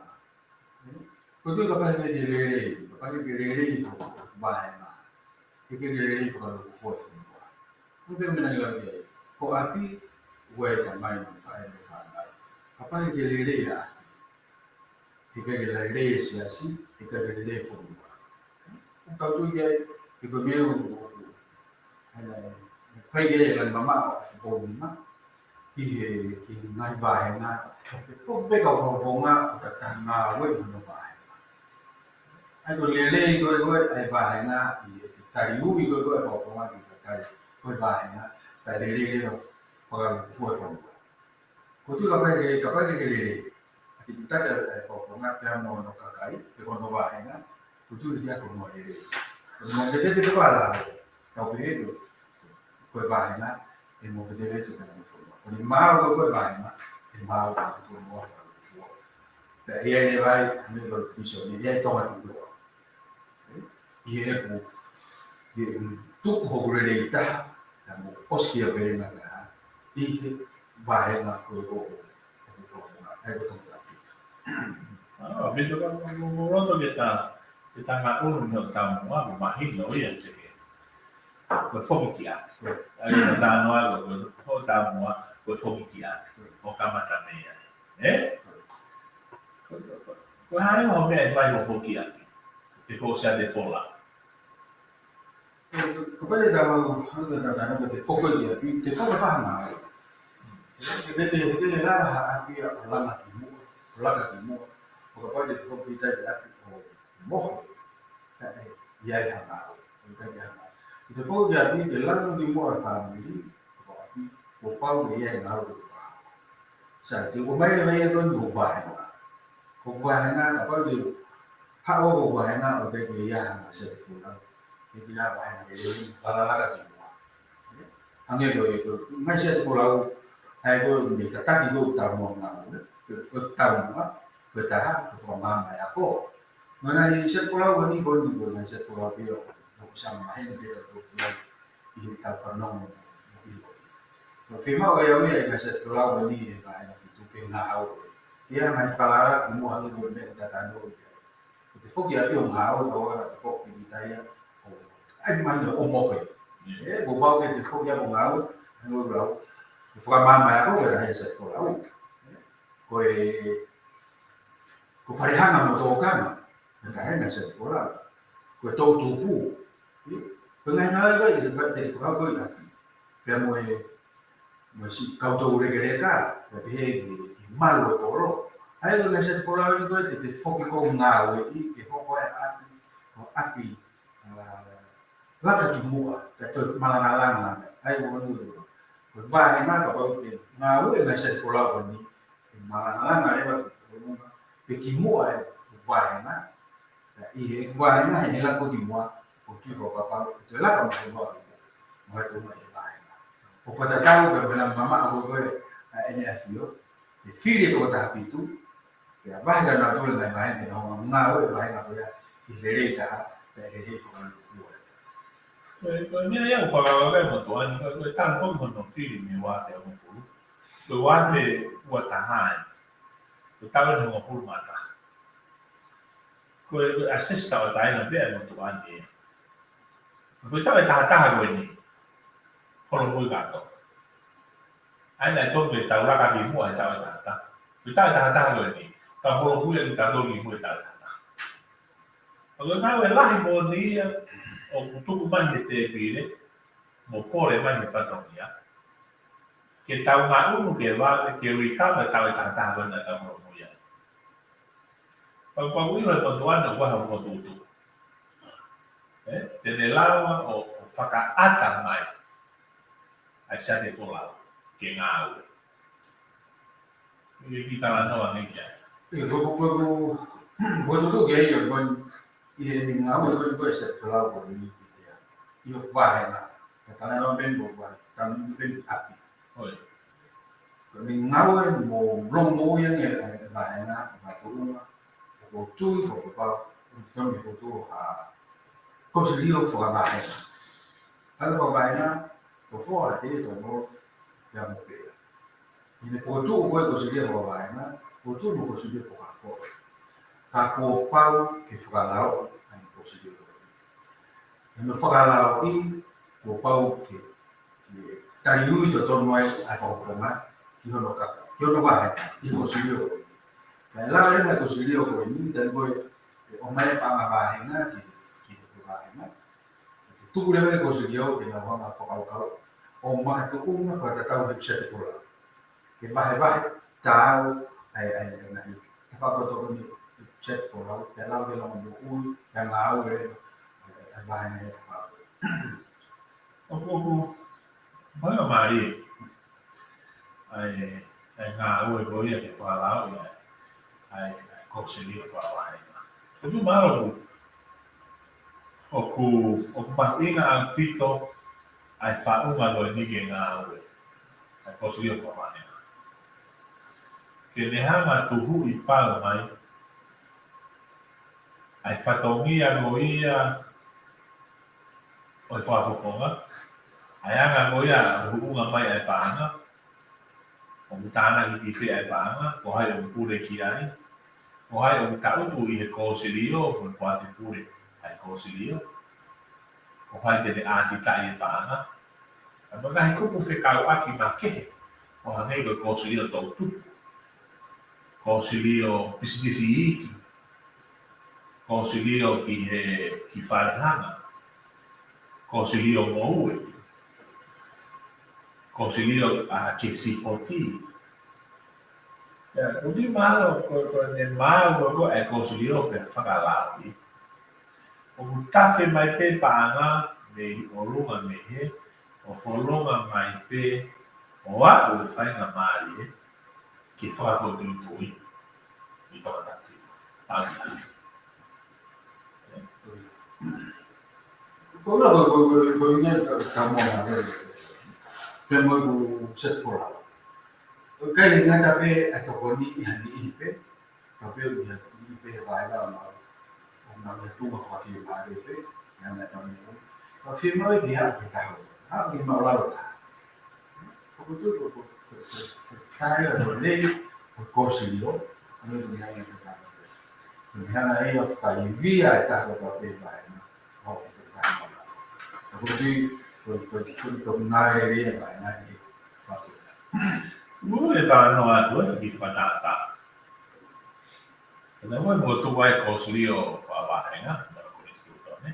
fonua. Ko e tui kapau he ʻikai ke lelei, kapau he ʻikai ke lelei hoku vāhenga, he ʻikai ke lelei fakalūkufua e fonua. Ko e meʻa naʻe lau ki ai, ko ʻapi, ʻoku ʻi ai e tamai mo e faʻē mo e fānau. Kapau he ʻikai ke lelei ʻa ʻapi, he ʻikai ke lelei e siasi, he ʻikai ke lelei e fonua. ʻOku tau tui ki ai, he ko e meʻa ʻoku, ʻoku, ʻoku, ʻoku fai ki ai e lani mamaʻo ʻa e Pounima ki he, ki he ngaahi vāhenga. Ko e peka o Fonga ʻoku tatau ngāue ʻi hono vāhenga. ʻA ia ko e lelei ko ē ko ē ʻa e vāhenga, ʻi he tali ui ko ē ko ē ʻa e Fonga ki he kakai ko e vāhenga, kae lelei leva fakalūkufua e fonua. Ko e tui kapau he, kapau he ʻikai ke lelei ʻa e tiki taki ʻa e Fonga pea mo hono kakai, pe ko hono vāhenga, ko e tui ʻikai ke ʻi ai ha fonua lelei. Ko e movetevete ko ē ʻa e lao, tau pehē ko e vāhenga, ʻe movetevete pea mo e fonua. Ko ʻene maau ko ē ko e vāhenga, ʻe maau ko ē ko e fonua fakalūkufua. Pea ʻi ai leva e, meʻa ko e vision, ʻi ai e Tonga tuʻu ʻi he ʻeku, ʻi he ʻeku tuku hoku lelei taha, pea mo ʻosi kia velenga taha, ʻi he vāhenga ko ē ko ē, ko e Fonga, ʻa ia ko e Tonga Tapu. ʻA, Pita, ko, ko, ko, ko loto ke ta, ke ta ngaʻunu mei hoʻo taumuʻa, ʻoku mahino ia te ke. Ko e foki ki ʻapi. ʻA ia ko e talanoa ko, ko hoʻo taumuʻa, ko e foki ki ʻapi. ʻO kamata mei ai. ʻE? Ko, ko, ko, ko e hā leva hoʻo meʻa ʻe fai hoʻo foki ki ʻapi? Pe ko e ʻosi ʻa e folau. Ko, ko, ko e tau, hanga tau tau ko e foki ki ʻapi, te foki fānau. He te, he te lava ha ʻapi ʻo langa ki muʻa, ʻo langa ki muʻa. ʻO kapau te foki ki ʻapi ʻo mohe, ka ʻe ʻi ai ha ngāue, ʻo ʻikai ke ʻi ai ha ngāue. Te foki ki ʻapi, te langa ki muʻa e fāmili, ko ʻapi, kuo pau ke ʻi ai e ngāue ke fakahoko. Sai, te u ʻomai leva ia ko eni ko e vāhenga. Ko e vāhenga, kapau te u haʻu ko e vāhenga ʻo ʻikai ke ʻi ai ha ngaahi siasi folau. ʻIkai ke ʻi ai ha vāhenga lelei, fakalaka ki muʻa. Hangē ko e, ko e ngaahi siasi folau, ʻa ia ko e meʻa tataki ko ē ʻoku tau mo ngā, ko e, ko e taumuʻa, ko e taha, ko e fakamaama e ako. Mo e ngaahi siasi folau ko eni ko eni ko e ngaahi siasi folau pē ʻo, ʻo Samoa heni pē ʻoku tau ʻi ai ʻi heʻetau fanongo mo ʻiloʻi. Ko e fiemaʻu ʻe au ia ʻi he ngaahi siasi folau ko eni ʻe vahe na ki tuku ke ngāue. ʻI ai ha ngaahi fakalaka ki muʻa hangē ko e meʻa ʻoku tau talanoa ki ai. Ko e te foki ʻapi ʻo ngāue, ʻo ʻalu ʻo foki ki taia, ʻo, ʻai mai ʻo mohe. ʻE, kuo pau ke te foki ʻapi ʻo ngāue, hangē ko e lau, ko e fakamaama e ako, ko e taha e siasi folau. Ko e, ko e falehanga mo tōkanga, ko e taha e ngaahi siasi folau. Ko e toʻutupu. Ko e ngaahi ngāue ko ē, te fa-, te fakau ko ē ʻapi. Pea mo e, mo e siʻi kau toulekeleka, pea pehē ki, ki malu e kolo. ʻA ia ko e ngaahi siasi folau eni ko ē, te, te foki ko ē ʻo ngāueʻi, ke hoko e ʻapi, ko e ʻapi, ʻa, laka ki muʻa, ka toe malangalanga, ʻa ia ko eni, ko e vāhenga kapau te ngāue e ngaahi siasi folau ko eni, ʻe malangalanga leva ki muʻa, pe ki muʻa e vāhenga, ka ʻi he vāhenga he ne laka ki muʻa, ʻo tui fakapapau, ʻe toe laka mo e fonua ki muʻa, mo e tō mai e vāhenga. ʻO fakatatau pē mo e lani mamaʻo ko ē ʻa ʻEne ʻAfio, ʻe fili e Toko Taha Fitu, pea vahe ka nautolu e ngaahi vāhenga, ke nau ngāue e vāhenga ko ia, ʻi he lelei taha, pea lelei fakalūkufua. Ko e, ko e meʻa ia ʻoku fakakaukau e motuʻa ni, ko e, ko e taha foki hono fili mei he uaafe hongofulu. Ko e uaafe ua taha ai. Ko e taʻu eni hongofulu mā taha. Ko e, ko e ʻasesi tauʻatāina pē ʻa e motuʻa ni. Ko e taʻu ʻe taha taha ko eni. Holomui kātoa. ʻA ia naʻe tonu ke tau laka ki muʻa he taʻu ʻe taha taha. Ko e taʻu ʻe taha taha ko eni. Tau holomui ʻa kitautolu ki muʻa he taʻu ʻe taha taha. ʻA ia ko e ngāue lahi moʻoni ia, ʻoku tuku mai he tēpile, mo pole mai he fatongia. Ke tau ngaʻunu ke vave, ke ui kama taʻu ʻe taha taha ko ē naʻa tau holomui ai. Pea ʻoku ou ʻilo e motuʻa ni ʻoku ʻi ai ha fokotuʻutuʻu. ʻE, te ne lava ʻo, ʻo fakaʻata mai ʻa e siasi folau, ke ngāue. ʻIkai ke talanoa ange ki ai. ʻE, ko, ko, ko, ko, ko tuku ki ai, ʻo, ko, ʻi heʻene ngāue, ko, ko e siasi folau, ko, ʻi, ʻi, ʻi, ʻi hoku vāhenga. Ka talanoa pē ni, ko, ko, talanoa pē ni ʻapi. ʻOi. Ko ʻene ngāue mo longomoʻui ange e, e vāhenga, e vāhenga. ʻOku ou tui, ʻoku ou pau, ʻoku tonu ke fokotuʻu ha, Kōsilio fakavāhenga. ʻA e fakavāhenga, ko e foha ʻa e toko tolu, pea mo pea. ʻI he fokotuʻu ko ē kōsilio fakavāhenga, fokotuʻu mo kōsilio fakakolo. Ka kuo pau ke fakalao ʻa e kōsilio ko ē. ʻI he fakalao ʻi, kuo pau ke, ke taliui totonu ai ʻa e fakafofonga ki hono ka, ki hono vāhenga, ʻi he kōsilio ko ē. Ka e lava ʻe he kōsilio ko eni, tali ko ē, ʻe ʻomai e paʻanga vāhenga ki, ki he vāhenga. Tuku leva e kōsilio ke nau hanga fakakaukau ʻo makatuʻunga fakatatau he set folau. Ke vahevahe taau ai, ai, ai, ai, ai. Ke fakatokoni set folau, ke lau ke lau moʻui, ke ngāue, ai, ai, ai, vahe nei, ke fakatokoni. ʻOku, ʻoku, mālie. ʻA e, ʻa e ngāue ko ia ke fakalao ia, ʻa e, ʻa e kōsilio fakavāhenga. ʻOku mālie ʻoku, ʻoku, ʻoku mahuʻinga ʻaupito ʻa e faʻunga ko eni ke ngāue, ʻa e kōsilio fakavāhenga. Ke ne hanga tuhuʻi pau mai, ʻa e fatongia ko ia ʻo e fakafofonga, ʻa e anga ko ia ʻo e huʻunga mai ʻa e paʻanga, ʻoku tānaki ki fē ʻa e paʻanga, ko hai ʻoku pule ki ai, ko hai ʻoku tangutu ʻi he kōsilio, ko e poate pule ʻa e kōsilio, ko hai te ne ʻātitaʻi e paʻanga, ʻa e ngaahi kupu fekauʻaki makehe, ʻo hangē ko e kōsilio toʻutupu, kōsilio pisinisi iiki, kōsilio ki he, ki falehanga, kōsilio ngoue, kōsilio ʻa ki he sipoti. ʻIa, ʻoku mālie ko, ko ʻene mālie ko, ko e kōsilio pea fakalaoʻi. ʻOku tafe mai pē paʻanga mei ʻolunga mei hē, ʻo folonga mai pē ʻo aʻu e faingamālie ke fakafoʻituitui ʻi Tongatapu fitu. Tāmina. Ko ula ko, ko, ko, ko ʻuhinga ka, ka mo na, ko, pea mo ʻeku set folau. ʻOku ʻikai ngata pē ʻa e tokoni ʻi ha niʻihi pē, ka pea ʻi ha niʻihi pē he vaivai ʻo nau, ʻo nau ʻi ha tuʻunga fakafiemālie pē, ʻi heʻena tanu. Ka fiemaʻu ke aʻu ki he taha. Aʻu ki he māʻulalo taha. Ko e tuʻu ko, ko, ko, ko, ko e taha ia ʻo e lelei, ko e kōsilio, ʻa ia ko e meʻa ia ke taha. Ko e meʻa ia ʻoku fakaivia e taha kotoa pē he vahenga, ʻo ke taha. Ko e tuʻu, ko, ko, ko, ko e ngāue lelei e vahenga ʻi he vahenga. Mou e talanoa atu e ki fakatātā. Pea mo e fokotuʻu ʻa e kōsilio fakavāhenga, mo e konisitūtone.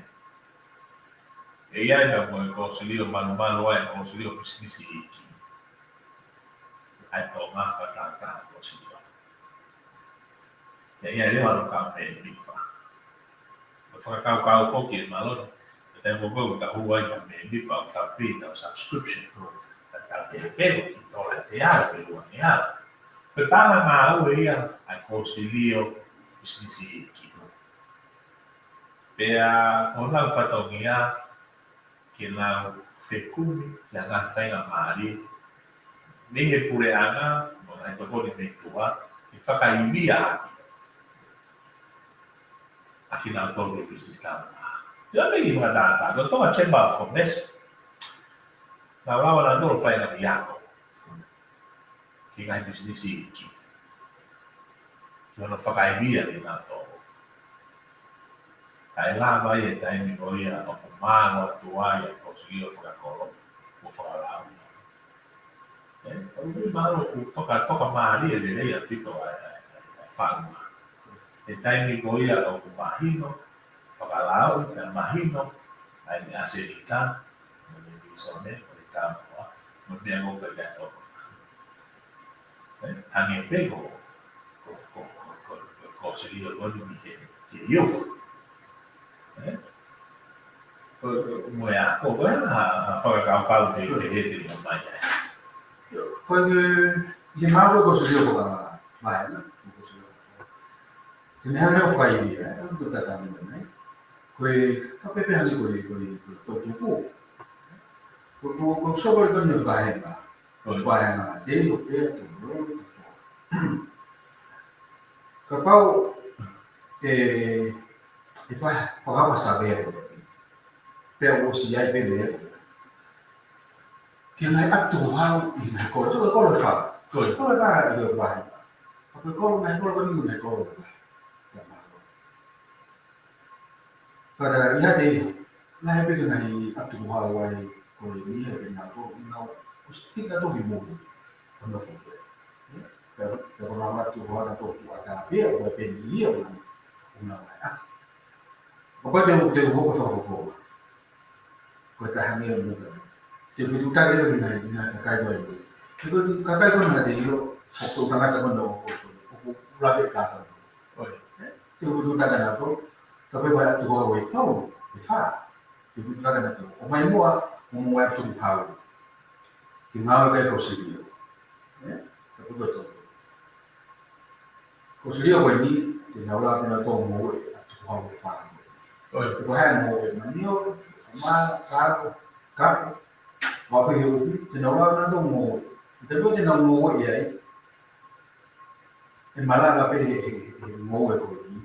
ʻE ʻi ai pea mo e kōsilio malumalu ʻa e kōsilio pisinisi iiki. ʻA e Tonga fakatātā kōsilio. ʻE ʻi ai leva hono kau mēmipa. ʻOku fakakaukau foki ʻe Maloni, ʻe taimi ko ē ʻoku tau hū ai ha mēmipa ʻoku tau pē ʻetau subscription. Ka tau pehē pē ko e kiʻi tola ʻe teau pe uangeau. Ko e paʻanga ngāue ia ʻa e kōsilio pisinisi iiki. Pea ko honau fatongia ke nau fekumi ki ha ngaahi faingamālie mei he puleʻanga, mo e ngaahi tokoni mei tuʻa, ke fakaivia ʻaki, ʻa kinautolu ki he pisinisi tāmā. Pea mei he fakatātā, ko e Tonga Chamber of Commerce, naʻa nau lava nautolu ʻo fai e ngaahi ako ki he ngaahi pisinisi iiki, ki hono fakaivia kinautolu. Kae lava ʻi he taimi ko ia ʻoku mālō atu ai ʻa e kōsilio fakakolo, mo fakalaoʻi. ʻE, ʻoku mālō ʻoku toka, toka mālie lelei ʻaupito ʻa e, ʻa e, ʻa e, ʻa e faʻunga. ʻI he taimi ko ia ʻoku mahino, fakalaoʻi, pea mahino ʻa e ʻasenita, mo e mīsone, mo e tāmoa, mo e meʻa ʻoku fai ki ai e faʻunga. ʻE, hangē pē ko, ko, ko, ko, ko, ko, kōsilio ko eni ki he, ki he youth. ʻE? Ko, ko, mo ia, ko, ko e hā, hā fakakaukau te, te, te, te, te, mai ai. Ko e, ʻi he mālō kōsilio ko ka, mai, na, kōsilio. Te ne hanga ʻo fai ia, ʻe, ʻa e tata ni mai. Ko e, ka pepe hangē ko e, ko e, ko e, ko e tupu. Ko, ko, ko e sokole ko eni ʻo e vahenga. Ko e vahenga, te i o pea tu, no, tu fo. Kapau, ʻe, ʻe fa-, fakapa savea ko e. Pea ʻosi ai pē meʻa. Ki he ngaahi ʻapi tukuhau ʻi he ngaahi kolo. Tuku e kolo ʻe fā. Ko e kolo ʻe fā ʻi he vahe. Ka ko e kolo ngaahi kolo ko eni ngaahi kolo ʻe fā. Ka ʻi he ʻaho ni ʻoku ʻi ai pē ngaahi ʻapi tukuhau ai ko eni ʻi he pena ko ina ʻosi pika toki mou. Ko ena foki. Pea, pea ko e ngaahi ʻapi tukuhau na ko ʻoku ʻatā pē, ʻoku peni ia, ʻoku ʻuna mai ʻa. ʻOku te u, te u hoko fakafofonga. Ko e taha ngeia mo ka. Te u fetuʻutaki leva ki he ngaahi, ngaahi kakai ko ē. He ko e kakai ko ē naʻa te ʻilo, ʻoku tangata ko ē ʻoku, ʻoku, ʻoku lave kātoa. ʻOi. Ē? Te u fetuʻutaki ʻanautolu, ka pē ko e ʻapi tukuhau ʻe tolu, ʻe fā. Te u fetuʻutaki ʻanautolu. ʻOmai muʻa, mo e ʻapi tukuhau. Ke ngāue ki he kosilio. Ē? Ka pē ko e tolu. Kosilio ko eni, te nau lava pē ʻanautolu ʻo ngāue ʻi he ʻapi tukuhau ʻe fā. ʻOi. Ko e hā e ngāue, manio, mala, kapo, kapo. Ua pē he ufi, te nau lava ʻanautolu ʻo ngāue. Te nau, te nau ngāue ai. ʻE malanga pē he, he, he ngāue ko eni.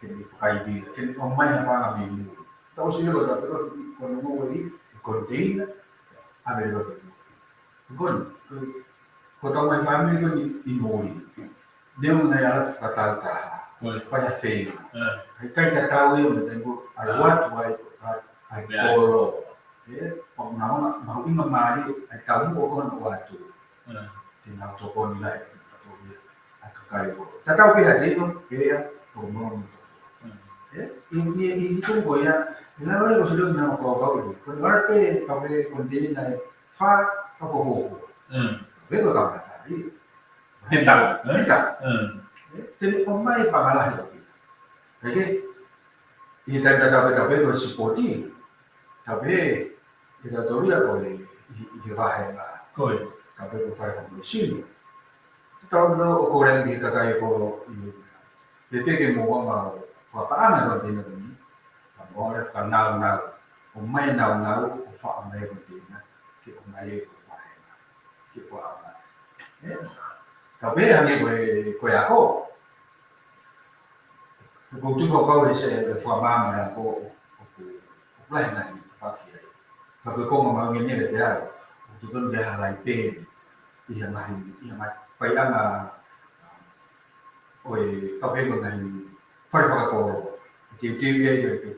Ke ne fakaivia, ke ne ʻomai ha paʻanga mei muli. Tau sio ko e tau pē ko e ngāue ʻi he container, ʻave leva ki muli. Ko eni, ko, ko ʻetau ngaahi fāmili ko eni ʻi muli. Neongo e ngaahi ʻalu atu fakatau taha. ʻOi. Fai ha feinga. ʻE. ʻIkai tatau ia mo e taimi ko ē ʻalu atu ai, ʻa, ʻa e kolo. ʻE, ʻoku nau hanga, mahuʻinga mālie, ʻa e taumuʻa ko ē ʻoku ʻoatu. ʻE. Te nau tokoni lahi, ʻa e kakai ko ē. Tatau pē ha tino, pea, ko e mono mo tofu. ʻE, ʻi, ʻi, ʻi, ʻi tonu ko ia, ʻi lava leva ko e sio ki he ngaahi fakakaukau ʻi. Ko e ʻalu pē, ka pē, ko e tēnā ʻe fā, ka fofofo. Pē ko e kamata, ʻi. He tau, ē? He tau. ʻE, te ne ʻomai e paʻanga lahi ʻo Pita. ʻIkai ke, ʻi he taimi tatau pē, ka pē, ko e sipoti. Ka pē, ʻi he tau tōlia ko e, ʻi, ʻi he vahenga. Ko e. Ka pē ko e fale ko e sino. Tau nau ʻo kole ki he kakai ko ē ʻi. Pea te ke mo ʻomai ha paʻanga ko ē tēnā ko eni. Ka mo ʻomai ha naunau. ʻOmai naunau, ʻo faʻa mai ko ē tēnā. Ke ʻomai e ko e vahenga. Ke faʻa mai. Ē? Ka pē hangē ko e, ko e ako. Ko e tuʻu fakapapau ʻi he se, e fakamaama e ako, ʻoku, ʻoku lahi e ngaahi tafaʻaki ai. Ka ko e konga mahuʻinga ʻeni kiate au, ʻoku totonu ke ʻi ai ha laipeli, ʻi he ngaahi, ʻi he ngaahi paʻanga, ʻo e kape ko e ngaahi fale fakakolo. Ke teuteu ai ko e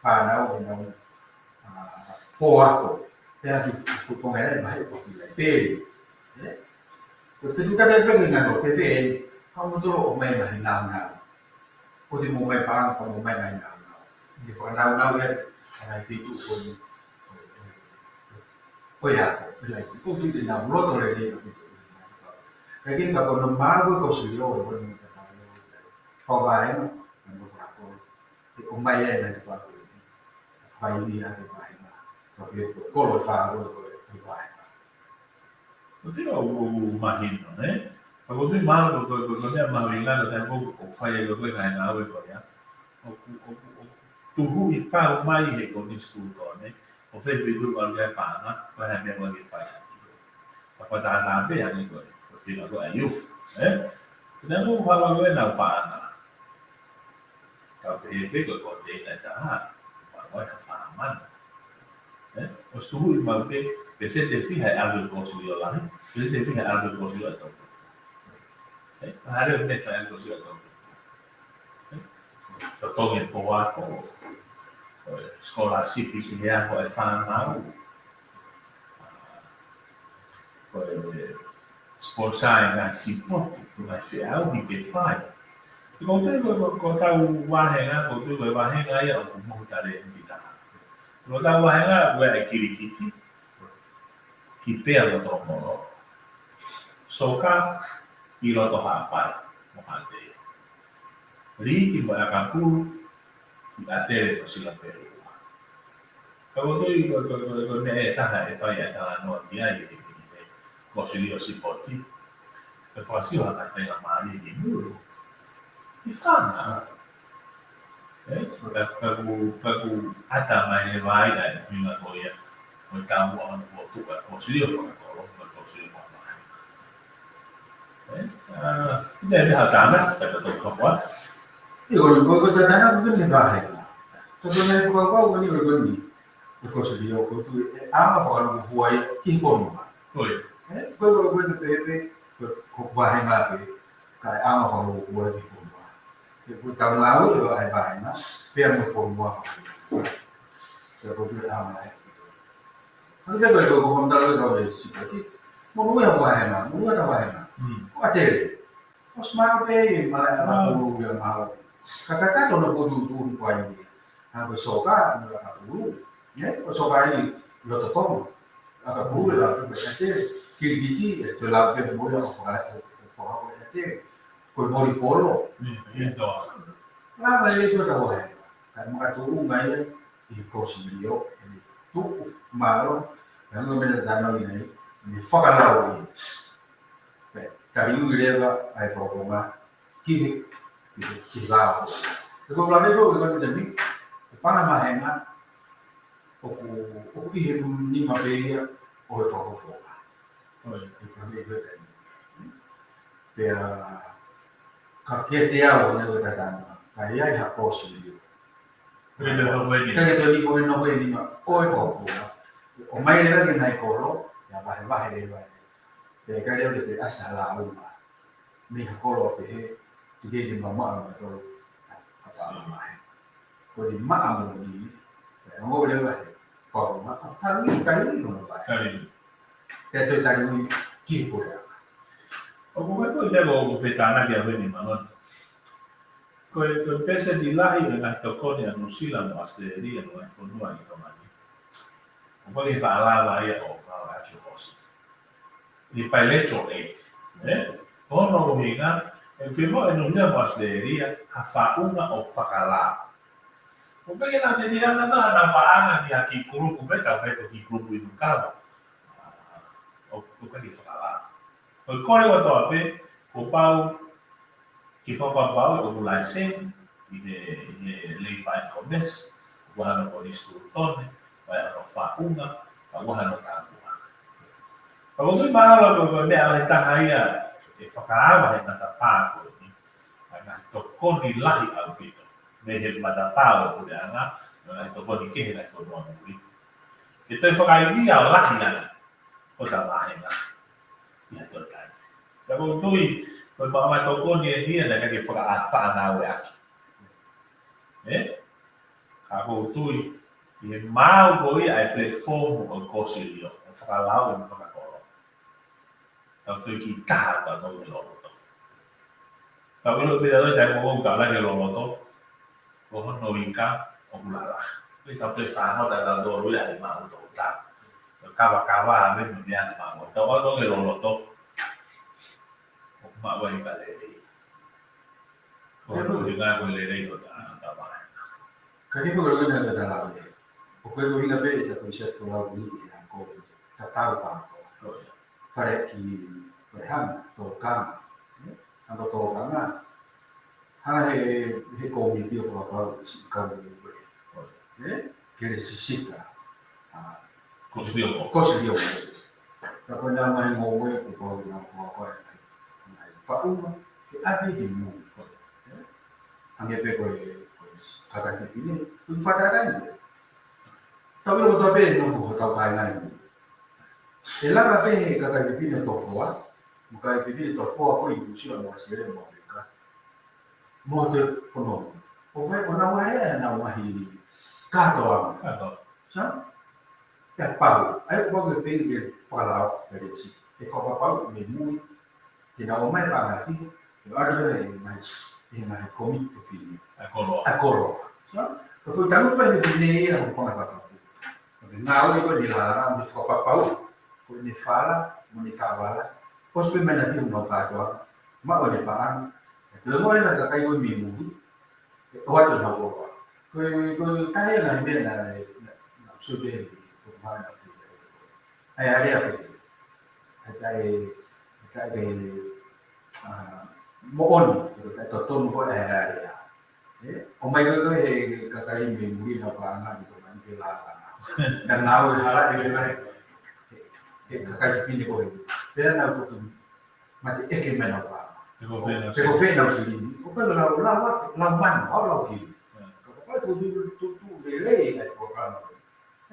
fānau, ʻenau ʻa, pō ako, pea ki he konga ʻe vahe ko e laipeli. Ē? Ko e fetuʻutaki pē ki he ngaahi ʻo fēfē ʻeni, ka ʻoku mou tolo ʻomai ngaahi naunau. ʻOku te mo ʻomai paʻanga, ka mo ʻomai ngaahi naunau. Ke fakanaunau ia, ʻa e ngaahi feituʻu ko eni. ʻOi ako, ʻi laipeli. ʻOku te nau loto lelei ʻaupito. Ka ke ka ko hono maʻu ko e kosilio, ko hono tatau. Fakavahenga, mo fakakolo. ʻE ʻomai ai ʻa e ngaahi tafaʻaki ko eni. Fai ia ʻa e vahenga. Ka pē ko e kolo ʻe fā ko e, ko e vahenga. Ko e tino ʻoku, ʻoku mahino, nē? Ka ko e tino mahalo ko e, ko e, ko e meʻa mahuʻinga ko e taimi ko ē ʻoku fai ai ko e ngaahi ngāue ko ia. ʻOku, ʻoku, ʻoku tuhuʻi pau mai he konisitūtone, ʻo fēfē feituʻu ʻoku ʻalu ai e paʻanga, ko e hā e meʻa ʻoku ke fai ʻaki. Ka ko e taha pē hangē ko e, ko e fika ko e youth, ē? Ko e taimi ʻoku ʻalu ai ʻenau paʻanga. Ka pehē pē ko e koniteina ʻe taha, ʻoku maʻu ai ha fā mano. Ē? ʻOsi tuhuʻi maʻu pē, pēseti ʻe fiha ʻe ʻalu ki he kosilio lahi, pēseti ʻe fiha ʻe ʻalu ki he kosilio ʻe tolu. Ē? Mahalo ʻe meʻa fai ʻalu ki he kosilio ʻe tolu. Ē? Totongi e pō ako, ko e scholarship ki he ako e fānau. Ko e sponsor e ngaahi sipoti, ko e ngaahi feʻauhi ke fai. Ko e ko e ko e ko e ko e tau vahenga, ko e ko e ko e vahenga ia ʻoku mohu talēniti taha. Ko e tau vahenga, ko e ʻai kilikiti, ki pea mo tōmolo. Soka, ʻi loto Haʻapai, mo Haʻatei. Liiki mo ʻAkapulu, ki ʻAtele mo Silapelua. Ka ko e ko e ko e ko e ko e meʻa ʻe taha ʻe fai ʻa e talanoa ki ai ʻi he, ʻi he kosilio sipoti. ʻE fakasio ha ngaahi faingamālie ki muli. ʻI fanga. Ē, ka, ka ku, ka ku ʻata mai e vai ʻa e ʻuhinga ko ia. Ko e taumuʻa hono ʻoatu ʻa e kosilio fakakolo, ko e kosilio fakavahenga. Ē, ʻa, ʻi ai ha tānaki, ka tau kapua. ʻIo, ko e, ko e tānaki ko eni vahenga. Ka ko e ngaahi fakakaukau ko eni, ko eni. Ko e kosilio ko ē ʻoku ʻi ai e anga fakalūkufua ia ki he fonua. ʻIo. Ē, ko e, ko e, ko e pehē pē, ko e, ko e vāhenga pē, ka e anga fakalūkufua ia ki he fonua. Ē, ko e tau ngāue ʻa e vāhenga, pea mo e fonua. Ē, ko e anga e. Hangē ko e, ko e, ko e, ko e, ko e, ko e, ko e, monūʻia e vāhenga, monūʻia e vāhenga. Mm. ʻO ʻAtele. ʻOsi maʻu pē, malaʻe ʻakapulu ia maʻu. Ka kakato na ko tutu ni fai ia. Hangē ko e soka, na ʻakapulu. Ē, ko e soka ʻi loto Tonga. ʻAkapulu, ʻe lau pē ʻe ʻAtele. Kilikiti, ʻe toe lau pē mo ia ʻo faka-, ʻo, ʻo faka-, ʻo ʻAtele. Ko e volipolo. Mm, ʻio. Lava e ʻi he tau e. Ka makatuʻunga ia, ʻi he kosilio, ʻi he tuʻu mālō, ʻi he ngaahi meʻa tano i nei, ʻi he fakalao ia. Pea taliui leva ʻa e poponga ki he, ki he, ki he lao. He ko e ʻuhinga ko e ʻuhinga ko e temi, e paʻanga vāhenga, ʻoku, ʻoku ʻi he nima pē ia ʻo e fakafofonga. ʻIo. E paʻanga ko e temi. Pea, ka kiate au ʻo ne ʻo tatama, ka ʻi ai ha kosilio. Pea te nofo ʻi he nima. Ka ke toe nofo ʻi he nima ʻo e fakafofonga. ʻOmai leva ki he ngaahi kolo, ʻe vahevahe leva ē. Pea ʻikai leva ke ʻasi ha lāunga. Mei ha kolo pehē, ʻikai ke mamaʻo ʻa e tolo, ʻa, ʻa, ʻa, ʻa, ʻa, ko e maʻa moʻoni, ʻe ongo leva he, fakafofonga, ʻa, taliui, taliui ko e maʻa. Taliui. Pea toe taliui ki he puleʻanga. ʻOku ʻikai ko e leva ʻoku fetānaki ʻa Veni Malone. Ko e, ko e pēseti lahi ʻo e ngaahi tokoni ʻa Nuʻusila mo ʻAositelēlia mo e ngaahi fonua ʻi Tonga ni. ʻOku ʻikai faʻa lava ia ʻo ngāueʻaki ʻo ʻosi. ʻI he bilateral aid, ē? Ko hono ʻuhinga, ʻe fiemaʻu ʻe Nuʻusila mo ʻAositelēlia ha faʻunga ʻo fakalao. ʻO pehē ke nau te tia na ka nau paʻanga ki ha kiʻi kulupu pē, tau pehē ko e kiʻi kulupu inu kava. ʻO, ʻo ʻikai ke fakalao. Ko e kole kotoa pē, kuo pau ke fakapapauʻi ʻoku laiseni ʻi he, ʻi he Labour and Commerce, ʻoku ʻi ai hano konisitūtone, ʻoku ʻi ai hano faʻunga, ʻoku ʻi ai hano tāpuaki. Ka ʻoku ou tui mahalo ko e, ko e meʻa lahi taha ia ʻe fakaava he matapā ko eni, ʻa e ngaahi tokoni lahi ʻaupito mei he matapā ʻo e puleʻanga, mo e ngaahi tokoni kehe ʻa e fonua mui. Ke toe fakaivia ʻo lahi ange ʻo ta vāhenga ʻi ha toe taimi. Ka ʻoku ou tui, ko e maʻu ʻa e tokoni eni ia naʻe ʻikai ke faka-, fakangāueʻaki. Ē? Ka ʻoku ou tui, ʻi he maʻu ko ia ʻa e platform ʻo e kosilio, ʻo fakalao ʻo fakakolo. Tau toe kiʻi taha ʻo tau nofo he loloto. Tau ʻilo pē ʻa e taimi ʻoku tau nofo he loloto, ko hono ika ʻoku lala. Pea tau toe fānau ta tau tō lula he maʻu tau tau. Kava kava ʻa me me ana maʻu. Tau ʻoatu he loloto. ʻOku maʻu ai ka lelei. Ko hono ʻuhinga ko e lelei ʻo ta, ta vāhenga. Ka ni ko e lelei na ta lau ia. ʻOku ʻikai ko e ʻuhinga pē ʻe ta ko i se ko lau ni ʻi he ako. Tatau kātoa. Ko ia. Fale ki, fale hanga, tokanga. Ē? Hanga tokanga. Hanga he, he kōmiti ʻo fakapapauʻi siʻi kau ʻo ē. Ē? Ke lesisita. ʻA, kosilio. Kosilio. Ka ko e ngaahi ngoue kuo pau ke nau fakapapauʻi. Ngaahi faʻunga, ke ʻapi he mui. Ē? Hangē pē ko e, ko e kakai fefine, ko e fakatātā ni. Tau ʻilo kotoa pē ʻe nofo hotau kāinga ʻi mui. ʻE lava pē he kakai fefine ʻo tofoa, mo e kakai fefine tofoa ko ē ʻi Nuʻusila mo ʻAositelēlia mo ʻAmelika. Mo e fonua. ʻO fai ʻo nau ʻai ʻenau ngaahi kātoanga. Kātoanga. Sa? Pea pau. ʻAi ʻoku pau ke pehē ke fakalao, pea lesi. ʻE fakapapauʻi mei mui, te nau ō mai pā ngaahi fiha, ʻe ʻoatu leva ʻe he ngaahi, ʻe he ngaahi kōmiti fefine. ʻA e koloa. ʻA e koloa. Sa? Ka foʻi tanu pē he fefine ia ʻoku panga fakapapau. Ka ke ngāue ko eni lala, mo e fakapapau. Ko ʻene fala, mo ʻene kavala. ʻOsi pē mai na fiha ʻenau kātoanga. Maʻu ʻene paʻanga. ʻE toe mo leva kakai ko ē mei mui. ʻE ʻoatu ʻenau koloa. Ko e, ko e taha ia ngaahi meʻa naʻe, naʻe, naʻe sio pē, ko e mahalo naʻe pehē. ʻA e alea pē. ʻA e taʻe, ʻa e taʻe, ʻa, moʻoni, ko e taʻe totonu ko e alea. Ē? ʻOmai ko ē ko ē he kakai mei mui ʻenau paʻanga ni ko mani ke lālanga. Na ngāue hala ʻe leva he, he kakai fefine ko ē. Pea nau toki mate ʻeke mai ʻenau paʻanga. Pe ko fē ʻenau silini. Pe ko fē ʻenau silini. ʻOku lau, lau, lau, lau mano, ʻau lau ki. Ka ko e fo tu, tu, tu, lelei ʻa e polokalama ko ē.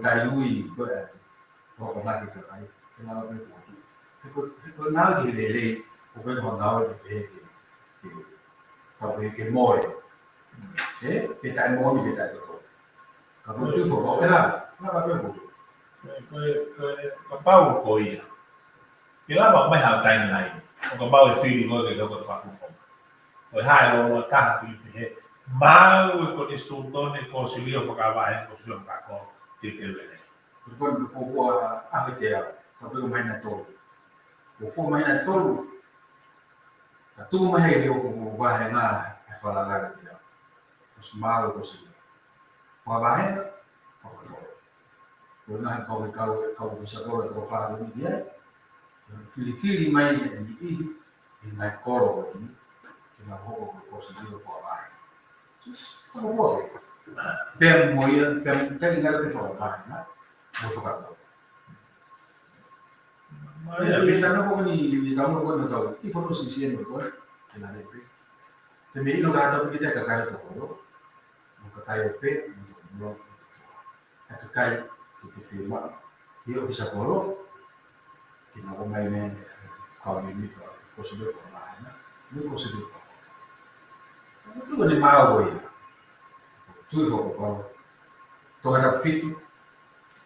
tali ui ko e, ko e ngaahi kakai, ke lava pē fokotuʻu. He ko, he ko e ngāue ke lelei, ko e pē ko e ngāue ke pehē ke, ke, ka pehē ke mole. Ē, pe taʻemoʻoni, pe taʻetotonu. Ka ko e tuʻu fokotuʻu, ke lava, lava pē fokotuʻu. Ko e, ko e, ko e, kapau ko ia. Ke lava mai ha timeline, ʻo kapau ʻe fili koe ke ke hoko ko e fakafofonga. Ko e hā e loloa taha ke pehē, maʻu e konisitūtone, ko e silio fakavahe, ko e silio fakakolo, ke ke vele. Ko e fuofua ʻaho ʻe teau, ka pehē ko e māhina ʻe tolu. Ko e fuofua māhina ʻe tolu, ka tuʻu mai he ʻoku vahenga e falala ʻe teau. Ko e maʻu e konisitūtone. Fakavahe, fakakolo. Ko e ngaahi pau ke kau, kau ʻōfisa kolo ʻe toko fā ko eni ai. Filifili mai e niʻihi, ʻi he ngaahi kolo ko eni, ke nau hoko ko e konisitūtone fakavahe. Ko e fuofua. Pea mo ia, pea mo ia, ʻikai ngata pē fakavahe, na, mo fakakolo. Ia, ʻi he taimi ko eni, ʻi he taimi ko eni ʻoku tau, ʻi he fono sisi ʻeni ko ē, ke na lepe. Te mei ʻilo ka tau ki te kakai ʻo tokolo, mo e kakai ʻo pē, mo tokolo, mo tokolo. ʻA e kakai, ke te fiemaʻu, ʻi he ʻōfisa kolo, ke na ʻomai mei, kau mei mito, konisitūtone fakavahe, mo e konisitūtone fakakolo. Ko e tuʻu ʻeni maʻu ko ia. Tuʻu fakakolo. Tongatapu fitu,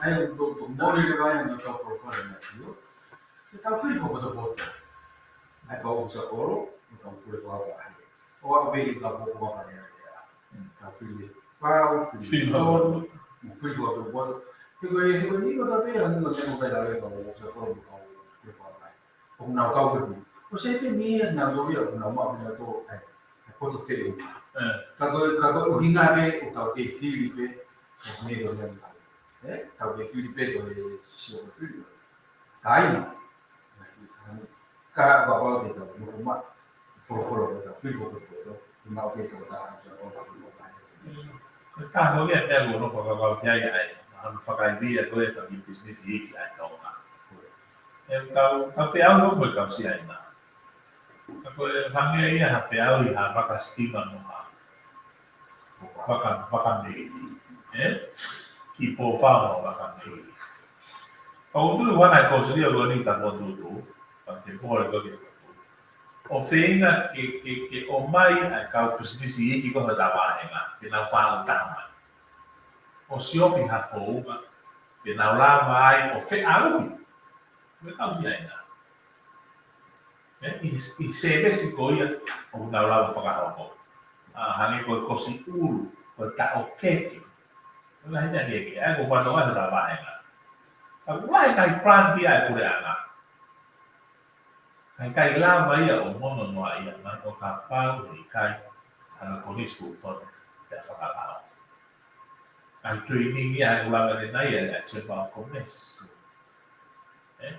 ʻA ia ʻoku, ʻoku mole leva ia ʻa e kau folofola naʻe ʻio. Ke tau fili fakapotopoto. ʻA e kau ʻōfisa kolo, mo e kau pule fakavahe. ʻO aʻu pē ki he kau folofola fakalea. Tau fili. Pau, fili. Fili fakapotopoto. Fili fakapotopoto. He ko e, he ko e niʻihi ko ē ʻoku tau pehē, hangē ko e meʻa ko ē naʻe lave ki ai e kau ʻōfisa kolo mo e kau pule fakavahe. ʻOku nau kau pē. ʻOsi pē ʻenau tō ia, ʻoku nau maʻu pē ʻenau tō, ʻa e, ʻa e poto feʻunga. Ka ko e, ka ko e ʻuhinga pē, ʻoku tau kei fili pē, ʻo hangē ko e meʻa ʻoku tau. ʻE, tau kei fili pē ko e sio ko e fili. Ka ʻi ai. Ka ʻoku ou tui te tau nofo maʻu, folofola ko e tau fili fakapotopoto, ʻi ai ke tau tā, tau tā, tau tā. Ko e taha ia e meʻa ʻoku ou nofo fakakaukau ki ai, ʻa e, ʻa e fakaivia ko e fakapisinisi iiki ʻa e Tonga. ʻE, kau, kau feʻauhi mo e kau Siaina. Ka ko e hangē ia ha feʻauhi ha vaka sitima mo ha vaka, vaka meili. ʻE? Ki Pōpao mo vaka meili. Ka ʻoku ou tui ʻoku ʻi ai e kōsilio ko eni ʻi Tafotutu, ka te pole ko ē ki Tafotutu. ʻO feinga ke, ke, ke ʻomai ʻa e kau pisinisi iiki ko ē ʻo e vāhenga, ke nau fāʻūtaha mai. ʻO siofi ha founga, ke nau lava ai ʻo feʻauhi. Mo e kau Siaina. ʻE, ʻi, ʻi he sēvesi ko ia ʻoku nau lava fakahoko. ʻA, hangē ko e kosi ʻulu, ko e taʻokete. Ko e lahi meʻa kehekehe, ʻa ia ko e fanongo ʻa e vāhenga. Ka ʻoku lahi e ngaahi grant ia ʻa e puleʻanga. Ka ʻikai lava ia ʻo mono noa ia mai ʻo kapau ʻe ʻikai hanga ko eni ʻo tonu pea fakapapau. ʻA e training ia ʻoku lava ʻe ia ʻa e Chamber of Commerce. ʻE?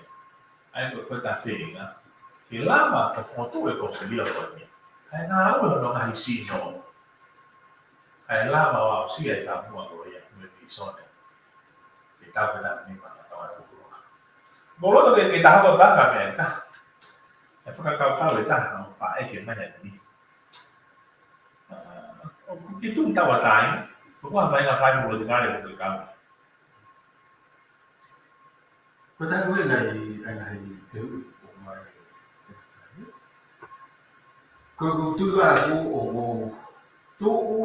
ʻA ia ko e, ko e tā feinga. Ke lava ʻo fokotuʻu e kōsilio ko eni. Kae ngāue hono ngaahi sino. Kae lava ʻo aʻusia e taumuʻa ko ia, mo e vīsone. Ke tau fetani ma ka tau atu kua. Mou loto ke, ke taha ko taha ka meʻa ka. ʻE fakakaukau e taha, ʻo faʻē ke mai ʻa ni. ʻA, Ki tuʻu tauʻatāina, ko e hā e faʻahinga fai politikale ʻoku ke kau? Ko e taha ko ē ngaahi, ngaahi teuteu ʻoku mai. Ko e, ko e tuʻu ʻa ʻoku, ʻoku tuʻu,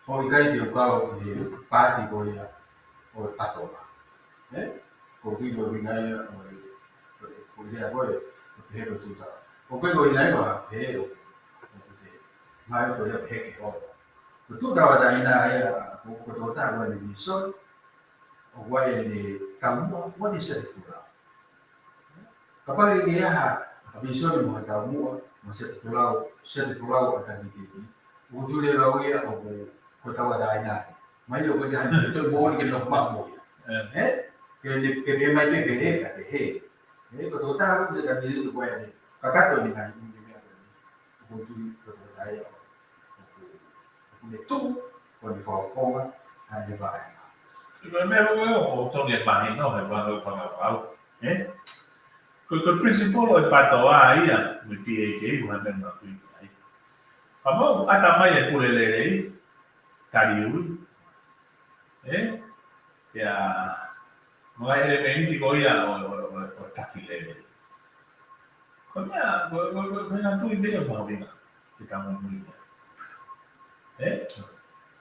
ʻoku ʻikai te u kau ki he paati ko ia ʻo e PATOA. Ē? Ko e kiʻi ko e ʻuhinga ia ʻo e, ko e, ko e lea ko ē, ko e pehē ko e tuʻu tauʻatāina. Ko e kiʻi ko e ʻuhinga ia ʻo e pehē ʻo, ʻoku te, mai ko e lea pehē ke ʻoua. Ko e tuʻu tauʻatāina ia, ko, ko e tokotaha ʻoku ʻi ai ʻene vīsone, ʻoku ʻi ai ʻene taumuʻa, ʻoku ʻi ai ʻene sētefula. Kapau ʻe ʻi ai ha vīsone mo ha taumuʻa, mo e sētefula, sētefula ʻa e kanititeiti, ʻoku tui leva au ia ʻoku ko e tauʻatāina ia. Mahino ʻoku ʻikai ha toe moʻoni ke nofo maʻu mo ia. Ē. Ē? Ke ne, ke ne mai pē pehē, ka pehē. Ē, ko e tokotaha ʻoku te kanititeiti ʻoku ʻi ai ʻene kakato ʻene ngaahi ʻū meʻa ko eni. ʻOku tui ko e tokotaha ia ʻoku, ʻoku ne tuʻu, ko ʻene fakafofonga, ʻa ʻene vahenga. Ko e meʻa ko ē ʻoku totonu ke mahino he ʻoku ou fakakaukau, ē? Ko e, ko e principle ʻo e PATOA ia, mo e P A K, ʻoku hā meʻa ma kui ki ai. Pea mo ʻata mai e pule lelei, taliui, ē? Ia, mo e ʻelemēniti ko ia ʻo, ʻo, ʻo, ʻo taki lelei. Ko e meʻa, ko, ko, ko, ko e ngaahi tui pē ia ʻoku mahuʻinga ke tau muimui ki ai. Ē?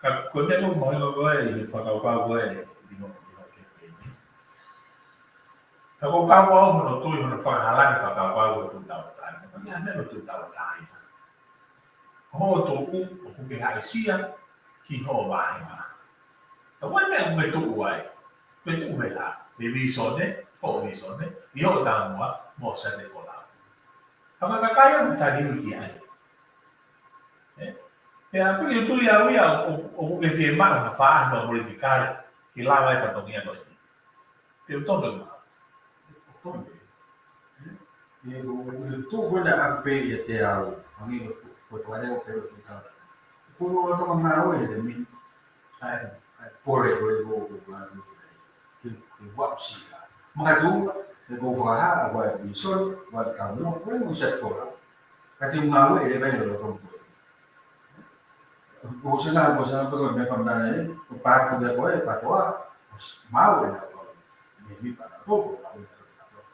Ka ko e meʻa ʻoku mahuʻinga ko ē ʻi he fakakaukau ko ē ʻi hoʻo, ʻi hoʻo kempeini. Ka ko e kau au hono tui hono fakahalaki fakakaukau ko e tuʻu tauʻatāina. Ko e meʻa ko e tuʻu tauʻatāina. Ko hoʻo tuʻu, ʻoku ke haʻisia ki hoʻo vahenga. Ka ko e meʻa ʻoku ke tuʻu ai, ke tuʻu he hā, he vīsone, hoʻo vīsone, ʻi hoʻo taumuʻa, mo e sētefula. Ka ko e kakai ʻoku taliui ki ai. Ē? Pea ʻoku ou tui au ia, ʻo, ʻo, ʻoku ke fiemaʻu ha faʻahi fakapolitikale, ke lava e fatongia ko eni. Te u tonu ma. Tonu. Ē? ʻE ko, ko e tuʻu ko ena ʻaku pē ia te au, angi ko, ko e fakalea ko e tuʻu tauʻatāina. Ko e lolotonga ngāue he mi, ʻai, ʻai pole ko e ko, ko, ko, ko, ke, ke wapsi ka. Makatuʻunga, ʻe ko fakahā, ʻa ko e vīsone, ʻa ko e taumuʻa, ko e mo e sētefula. Ka te u ngāue leva he lolotonga ko ē. Ko sena, ko sena, ko me fam nana e, ko pa ko de ko e, pa ko a, ko s-, mau e na ko, me ni pa na to, ko na ko na to.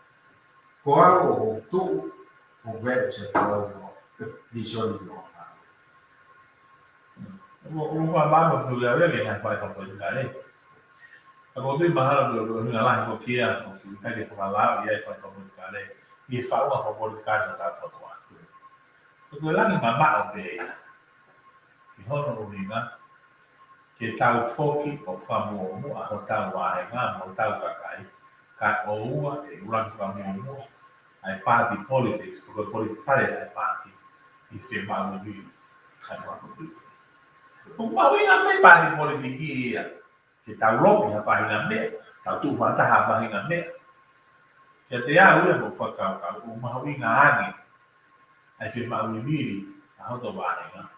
Ko au ʻoku tuʻu, ʻoku ou se ko au ko, vīsone ko au. ʻOku, ʻoku ou fakamālō atu ia, ia ke ngaahi fai fakapolitikale. Ka ʻoku ou tui mahalo ko, ko e ʻuhinga lahi foki ia, ʻoku ʻikai ke fakalao ia e fai fakapolitikale, ʻi he faʻunga fakapolitikale ʻo hotau fakaʻotua. Ko e langi mamaʻo pē ia. Ki hono ʻuhinga, ke tau foki ʻo fakamuʻomuʻa hotau vahenga mo hotau kakai, kae ʻoua ʻe ʻuluaki fakamuʻomuʻa ʻa e party politics, ko e politikale ʻa e party, ʻi he fiemaʻu ʻe vili ʻa e fakafoʻituitui. ʻOku mahuʻinga pē party politics ia, ke tau lopi ha faʻahinga meʻa, tau tuʻu fakataha ha faʻahinga meʻa. Kiate au ia mo e fakakaukau, ʻoku mahuʻinga ange ʻa e fiemaʻu ʻe vili ʻa hoto vahenga.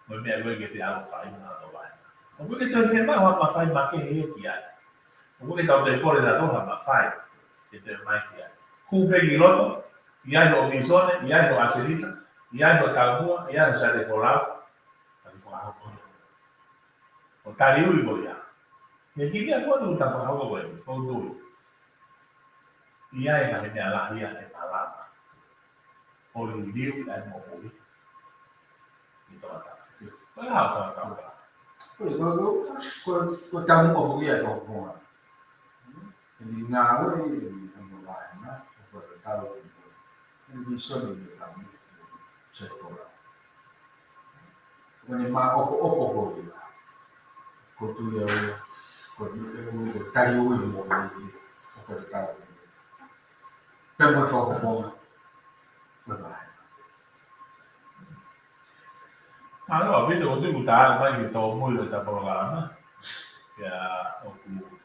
Mo e meʻa ko ē ke te ʻalu ʻo fai mo hoto vahenga. ʻOku ʻikai ke toe fiemaʻu ha mafai makehe ia ki ai. ʻOku ʻikai ke tau toe kole nautolu ha mafai ke toe mai ki ai. Kū pē ki loto, ʻi ai hoʻo vīsone, ʻi ai hoʻo ʻasenita, ʻi ai hoʻo taumuʻa, ʻi ai hoʻo sētefula, ka ke fakahoko ia. ʻO taliui ko ia. He kiʻi meʻa ko eni ʻoku ta fakahoko ko eni, ʻoku ou tui. ʻI ai e ngaahi meʻa lahi ia ʻe malava ʻo liliu ʻa e moʻui ʻi Tonga ni. Ko e hā hoʻo fakakaukau? Ko e, ko e, ko e, ko e taumuʻa foki ia ʻa e fakafofonga. Eni ngāue, eni ʻamu vahenga, ʻo fakatau, eni vīsone, eni taumuʻa, sētefula. Ko eni maʻopoʻopo ko ia. Ko e tui au ia, ko e, ko e taliui mo eni, ʻo fakatau. Pea mo e fakafofonga, ko e vahenga. ʻAlo, ʻaupito, ʻoku ou tui kuo ta aʻu mai ki he tōmui ʻo ʻeta polokalama. Pea ʻoku ʻi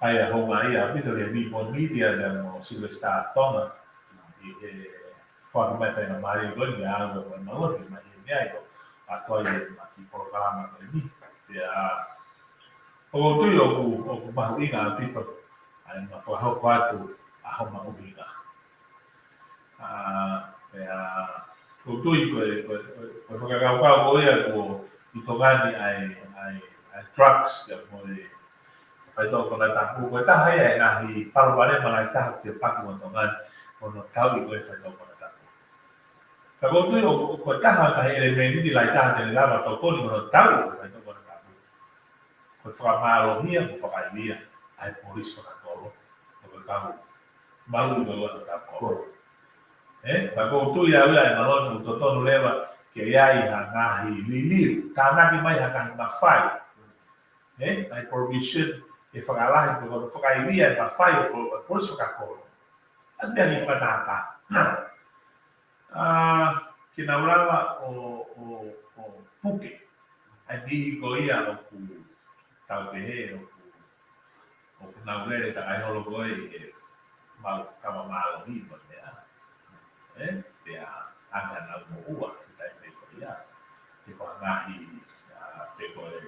ai e houngaʻia ʻaupito ʻi he Nippon Media pea mo Silver Star Tonga. ʻI he foaki mai faingamālie ko eni, ʻa ʻoku ou mālō atu mai he meʻa ʻi he ʻoatu ai ʻema kiʻi polokalama ko eni. Pea ʻoku ou tui ʻoku, ʻoku mahuʻinga ʻaupito ʻa ʻema fakahoko atu ʻa homa ʻuhinga. ʻA, pea, ʻoku ou tui ko e, ko e, ko e, ko e fakakaukau ko ia kuo ʻi Tonga ni ʻa e, ʻa e, ʻa e drugs, pea mo e faitoʻo konatapu. Ko e taha ia e ngaahi palopalema lahi taha ʻoku fepaki mo Tonga ni, ko hono tauʻi ko ē faitoʻo konatapu. Ka ʻoku ou tui ʻoku, ʻoku ko e taha e ngaahi ʻelemēniti lahi taha te ne lava tokoni mo hono tauʻi ko ē faitoʻo konatapu, ko e fakamālohia mo fakaivia ʻa e polisi fakakolo, ʻo e kau maluʻi ko ē ʻo e kolo. Ē, ka ʻoku ou tui au ia ʻe Malone ʻoku totonu leva ke ʻi ai ha ngaahi liliu, tānaki mai ha ngaahi mafai. Ē, ngaahi provision ke fakalahi pe ko e fakaivia e mafai ʻo e po-, polisi fakakolo. ʻA e meʻa ni fakatātā. ʻA, ke nau lava ʻo, ʻo, ʻo puke ʻa e niʻihi ko ia ʻoku tau pehē ʻoku, ʻoku nau lele takai holo ko ē ʻi he mau kava mālohi mo e meʻa. Ē, pea ʻange hanau moʻua ki he taimi ko ia. Ke ko e ngaahi, ʻa, pe ko e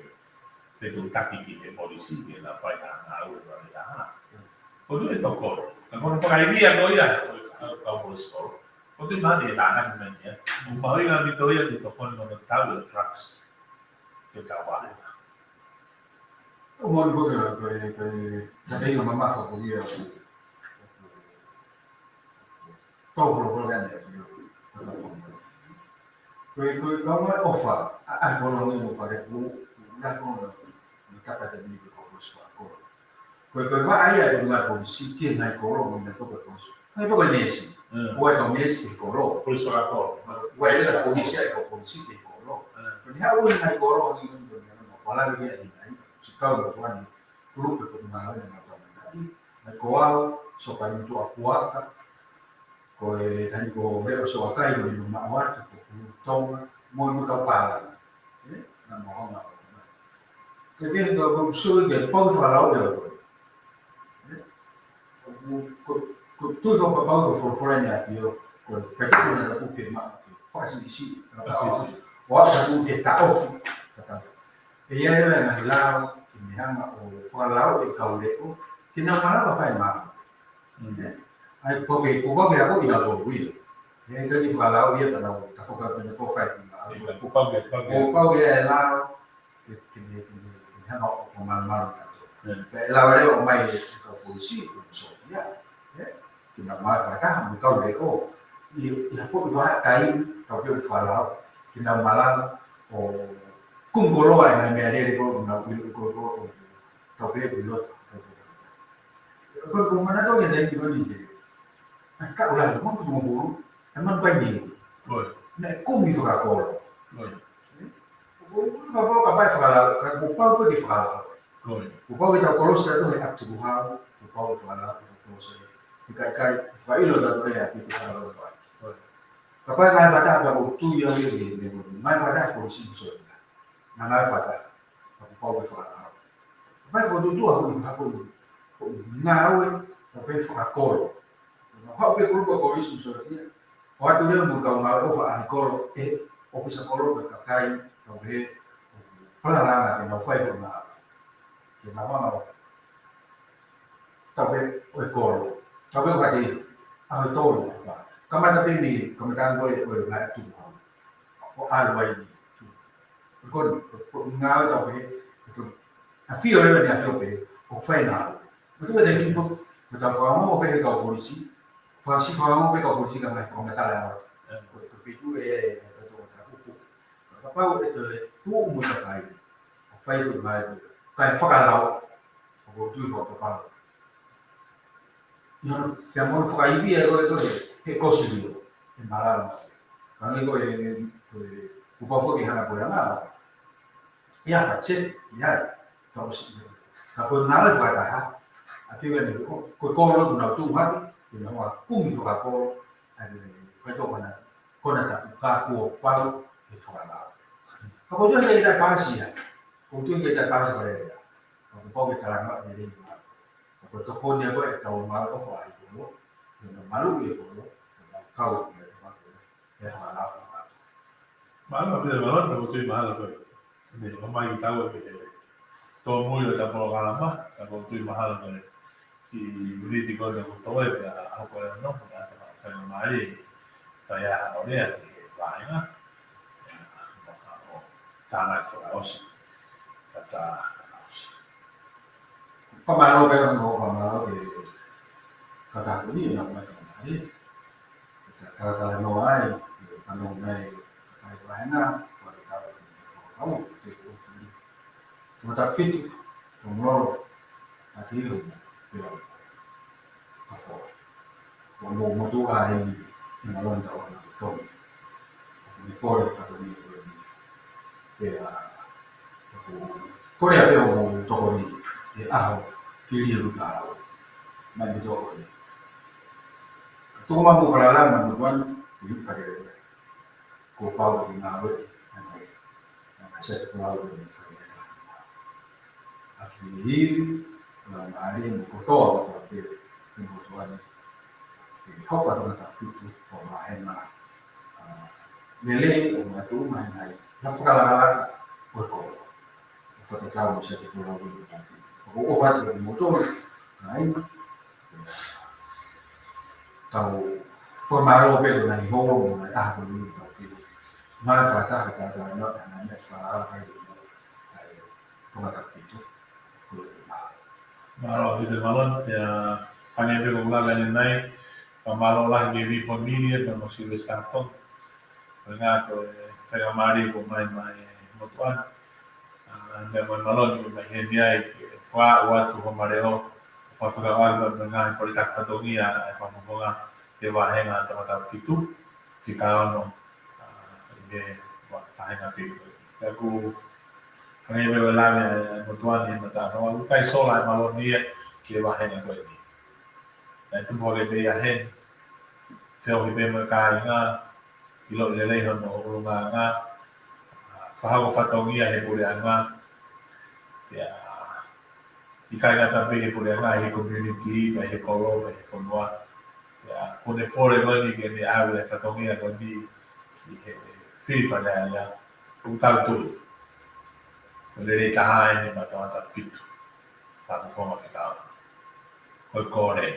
fetuʻutaki ki he polisi, ke nau fai ha ngāue vale taha. ʻOku totonu ke tokoni. Ka ko hono fakaivia ko ia, ʻo e kau polisi kolo, ʻoku totonu ke tānaki mai ia. ʻOku mahuʻinga ʻaupito ia ke tokoni mo hono tauʻi e drugs ki hotau vale. ʻOku mahuʻinga ko e, ko e, ko e, ko e mamafa ko ia ʻoku, ʻoku tau holo holo ʻa e meʻa, ko e, ko e, ko e, ko e kau mai ʻofa, ʻa, ʻa e kolo ni ʻoku fale ku, na ko na, na kata te ni ko polisi fakakolo. Ko e, ko e vaʻa ia ʻa e ngaahi polisi ki he ngaahi kolo mo e meʻa toko polisi. Ngaahi toko meesi. Mm. Ko e kau meesi ki he kolo. Polisi fakakolo. Ko e ʻa e polisi ʻa e kau polisi ki he kolo. Mm. Ko e ni haʻu e ngaahi kolo, ni ko e ni ko e ni ko e ni. Si kau ko e ni, kulupe ko e ngaahi ni ngaahi tau ngaahi. Ngaahi ko au, so ka ni tu a kuaka. Ko e taimi ko Leʻo Soakai, ko e ni ma watu, ko Kulutonga, mo e mo kau pālani. Ē? Na mo hanga o. Ke ke he kau sui ke pau fakalao ia ko. Ē? Ko, ko, ko tui fakapapau ko folofola ni a fio, ko e kai ko na ku fe ma, fakasiʻisiʻi, fakasiʻisiʻi. Wa ka ku te taʻofi, ka ta. ʻE ia leva e ngaahi lao, ke ne hanga ʻo fakalao e kau leʻo, ke nau malava fai mā. Mm. Ē? ʻA ia, pau ke, ko pau ke ako ʻi nau tolu ia. ʻE, ka ni fakalao ia, ka nau, ka ko ka pena ko fai ki nau. Ia, ko pau ke, pau ke. Ko pau ke e lao, ke, ke ne, ke ne, ke ne hanga ʻo, ʻo malumalu ka to. Mm. Pea ʻe lava leva ʻo mai e kau polisi, ko so, ia. Ē? Ke nau mai fakataha, mo e kau leʻo. ʻI, ʻi ha foʻi vahaʻa kai, tau pē ʻo fakalao. Ke nau malava, ʻo kungoloa e ngaahi meʻalele ko, nau ʻilo ko, ko, ʻo, tau pē ʻo ʻilo, tau pē. Ko, ko, ko mana tau ia nei ko ni ke. ʻA ka ula, mo fu mo fu, ʻa man pai ni. Ko. Ne kumi fakakolo. Ko. Ko, ko, ko, ka pai fakalao, ka ko pau ko ke fakalao. Ko. Ko pau ke tau kolosi atu he atu kuhau, ko pau ke fakalao, ko kolosi. He kai kai, failo na ko ea, ke fakalao pai. Ko. Ka pai mai fata, ka ko tui au ia ke, ke, ke, mai fata, ko si so. Na ngai fata. Ka ko pau ke fakalao. Ka pai fokotuʻutuʻu a ko i, ka ko i, ko i ngāue, ka pai fakakolo. Haʻu pē kulupu ko Yesu so ia. ʻO atu leva mo e kau ngāue ʻofa ʻa e kolo, ʻe, ʻofisa kolo, pē kakai, kau he, fakalanga, ke nau fai fo ngāue. Ke nau hanga ʻo. Tau pē ʻo e kolo. Tau pē ʻo hake, ʻa e tolu, ʻa e fā. Kamata pē ni, kamata ko e, ko e ngāue atu hau. ʻO ʻalu ai ni. Ko, ko, ko ngāue tau pē, ko, ʻa fio leva ni ʻa fio pē, ʻo fai ngāue. Ko tu e te ni fo, ko tau whakaongo pē he kau polisi, Fasi fakaongo pē kau polisi ka ngai fakamatala au. Ko e, ko e fitu e, e, e, e, e, e, e, kapau ʻe toe tuʻu mo takai. ʻO fai foʻi mai ko e. Kai fakalao. ʻO ko tui fakapapau. ʻI hono, kia mono fakaivia ko e, ko e, he kosilio. He malala. Ka ngai ko e, ko e, ko pau foki hana pule ana. Ia, ka check, ia, ka ʻosi. Ka ko e ngāue fakataha, ʻa te ua ni, ko, ko e kolo ʻoku nau tuʻu hake, ke nau ʻa kumi fakakolo, ʻa e, ko e tō kona, kona tapu, ka kuo pau, ke fakalao. Ka ko e tō ke tai pasi ia, ko e tō ke tai pasi pale ia, ka ko e pau ke talanga e lei ma. Ka ko e tokoni ia ko e tau ngāue ʻofa ʻa e kolo, ke nau malu e kolo, ke nau kau e kolo, ke nau kau e kolo. Ē, fakalao, fakalao. Mālō, pea mālō, pea ʻoku ou tui mahalo ko e. Ni, ʻo mai ki taua ki he tōmui ʻo e ta polokalama, pea ʻoku ou tui mahalo ko e. Ki miniti ko ena kuo toe, pea hoko e ono, pea ta faingamālie, fai ha ʻo lea ki he vāhenga. Ē, maka ʻo Tānaki fakaʻosi. Kātaki fakaʻosi. Fakamālō pē ʻaupito, fakamālō ki he kātaki ni, naʻa mai fakamālō. Ka talatalanoa ai, ʻe fanongo mai, kātaki vāhenga, ʻo te tau, ʻo te tau, ʻo te tau. Tangata fitu, Tongololo, ʻAtihio, pea, Kafoa. Ko hoʻomou motuʻa eni, ʻi Maloni, Tauʻana, Tonga. Ko e pole ka tau ni ko eni. Pea, ko, ko e pea mo tokoni, ʻi he ʻaho, fili e luka au. Mai ki tokoni. Tuku mai mo falala, mo tuan, fili fale. Ko pau ki ngāue, ʻa e, ʻa e Sētuata Folau ʻi he fale. ʻAki hili, na ngāue mo kotoa ʻo pē, ʻi mo tuan. Ke hoko atu Tangata Fitu, ʻo vāhenga, ʻa, lelei, ʻo ngāue tuʻunga ʻi he ngaahi, na fakalakalaka, ʻo e kolo. ʻO fakatatau mo Sētuata Folau ʻi he fale. ʻO, ʻo fatu ki mo tuan, ngāue, Tau fakamālō pē ko e ngaahi holo mo e ngaahi ʻaho ko eni tau ki. Mai fakataha ka tau na ka na me fa ai mo ai Tangata Fitu. Ko e mā. Mālō ʻaupito Maloni, pea hangē pē ko e lave ʻanenai, fakamālō lahi ki he Vipo Media, pea mo Sylvester Tonga. Ko e ngā ko e faingamālie ko mai mai mo tuan. ʻA, meʻa mai Maloni, mai heni ai, ke fakaʻoatu hoʻoma leʻo, fakafekauʻaki mo e ngaahi pole taki fatongia, ʻa e fakafofonga, ke vāhenga Tangata Fitu, fika ono, ʻa, ʻi he vā-, vāhenga fili. Pea ʻoku, hangē pē ko e lave ʻa e motuʻa ni, mata no, ʻoku ʻikai sola ʻa Maloni ia, ki he vāhenga ko eni. Naʻe tupu hake pē ia heni, feohi pē mo e kāinga, ʻiloʻi lelei hono ʻulungaanga, fakahoko fatongia he puleʻanga, pea ʻikai ngata pē he puleʻanga, he community, pea he kolo, pea he fonua. Pea ko ʻene pole ko eni ke ne ʻave e fatongia ko eni ki he fili Fale Alea, ʻoku tau tui. Ko e lelei taha eni maʻa Tangata Fitu. Fakafofonga fika ono. Ko e kole.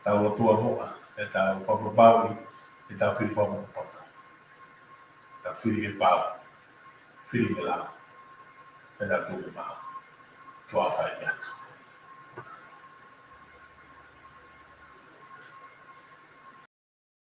Tau lotua muʻa, ʻe tau fakapapauʻi, ʻe tau fili fakapotopoto. Tau fili ke pau, fili ke lau, ʻe tau tuʻu ke maʻu. Ko e fai atu.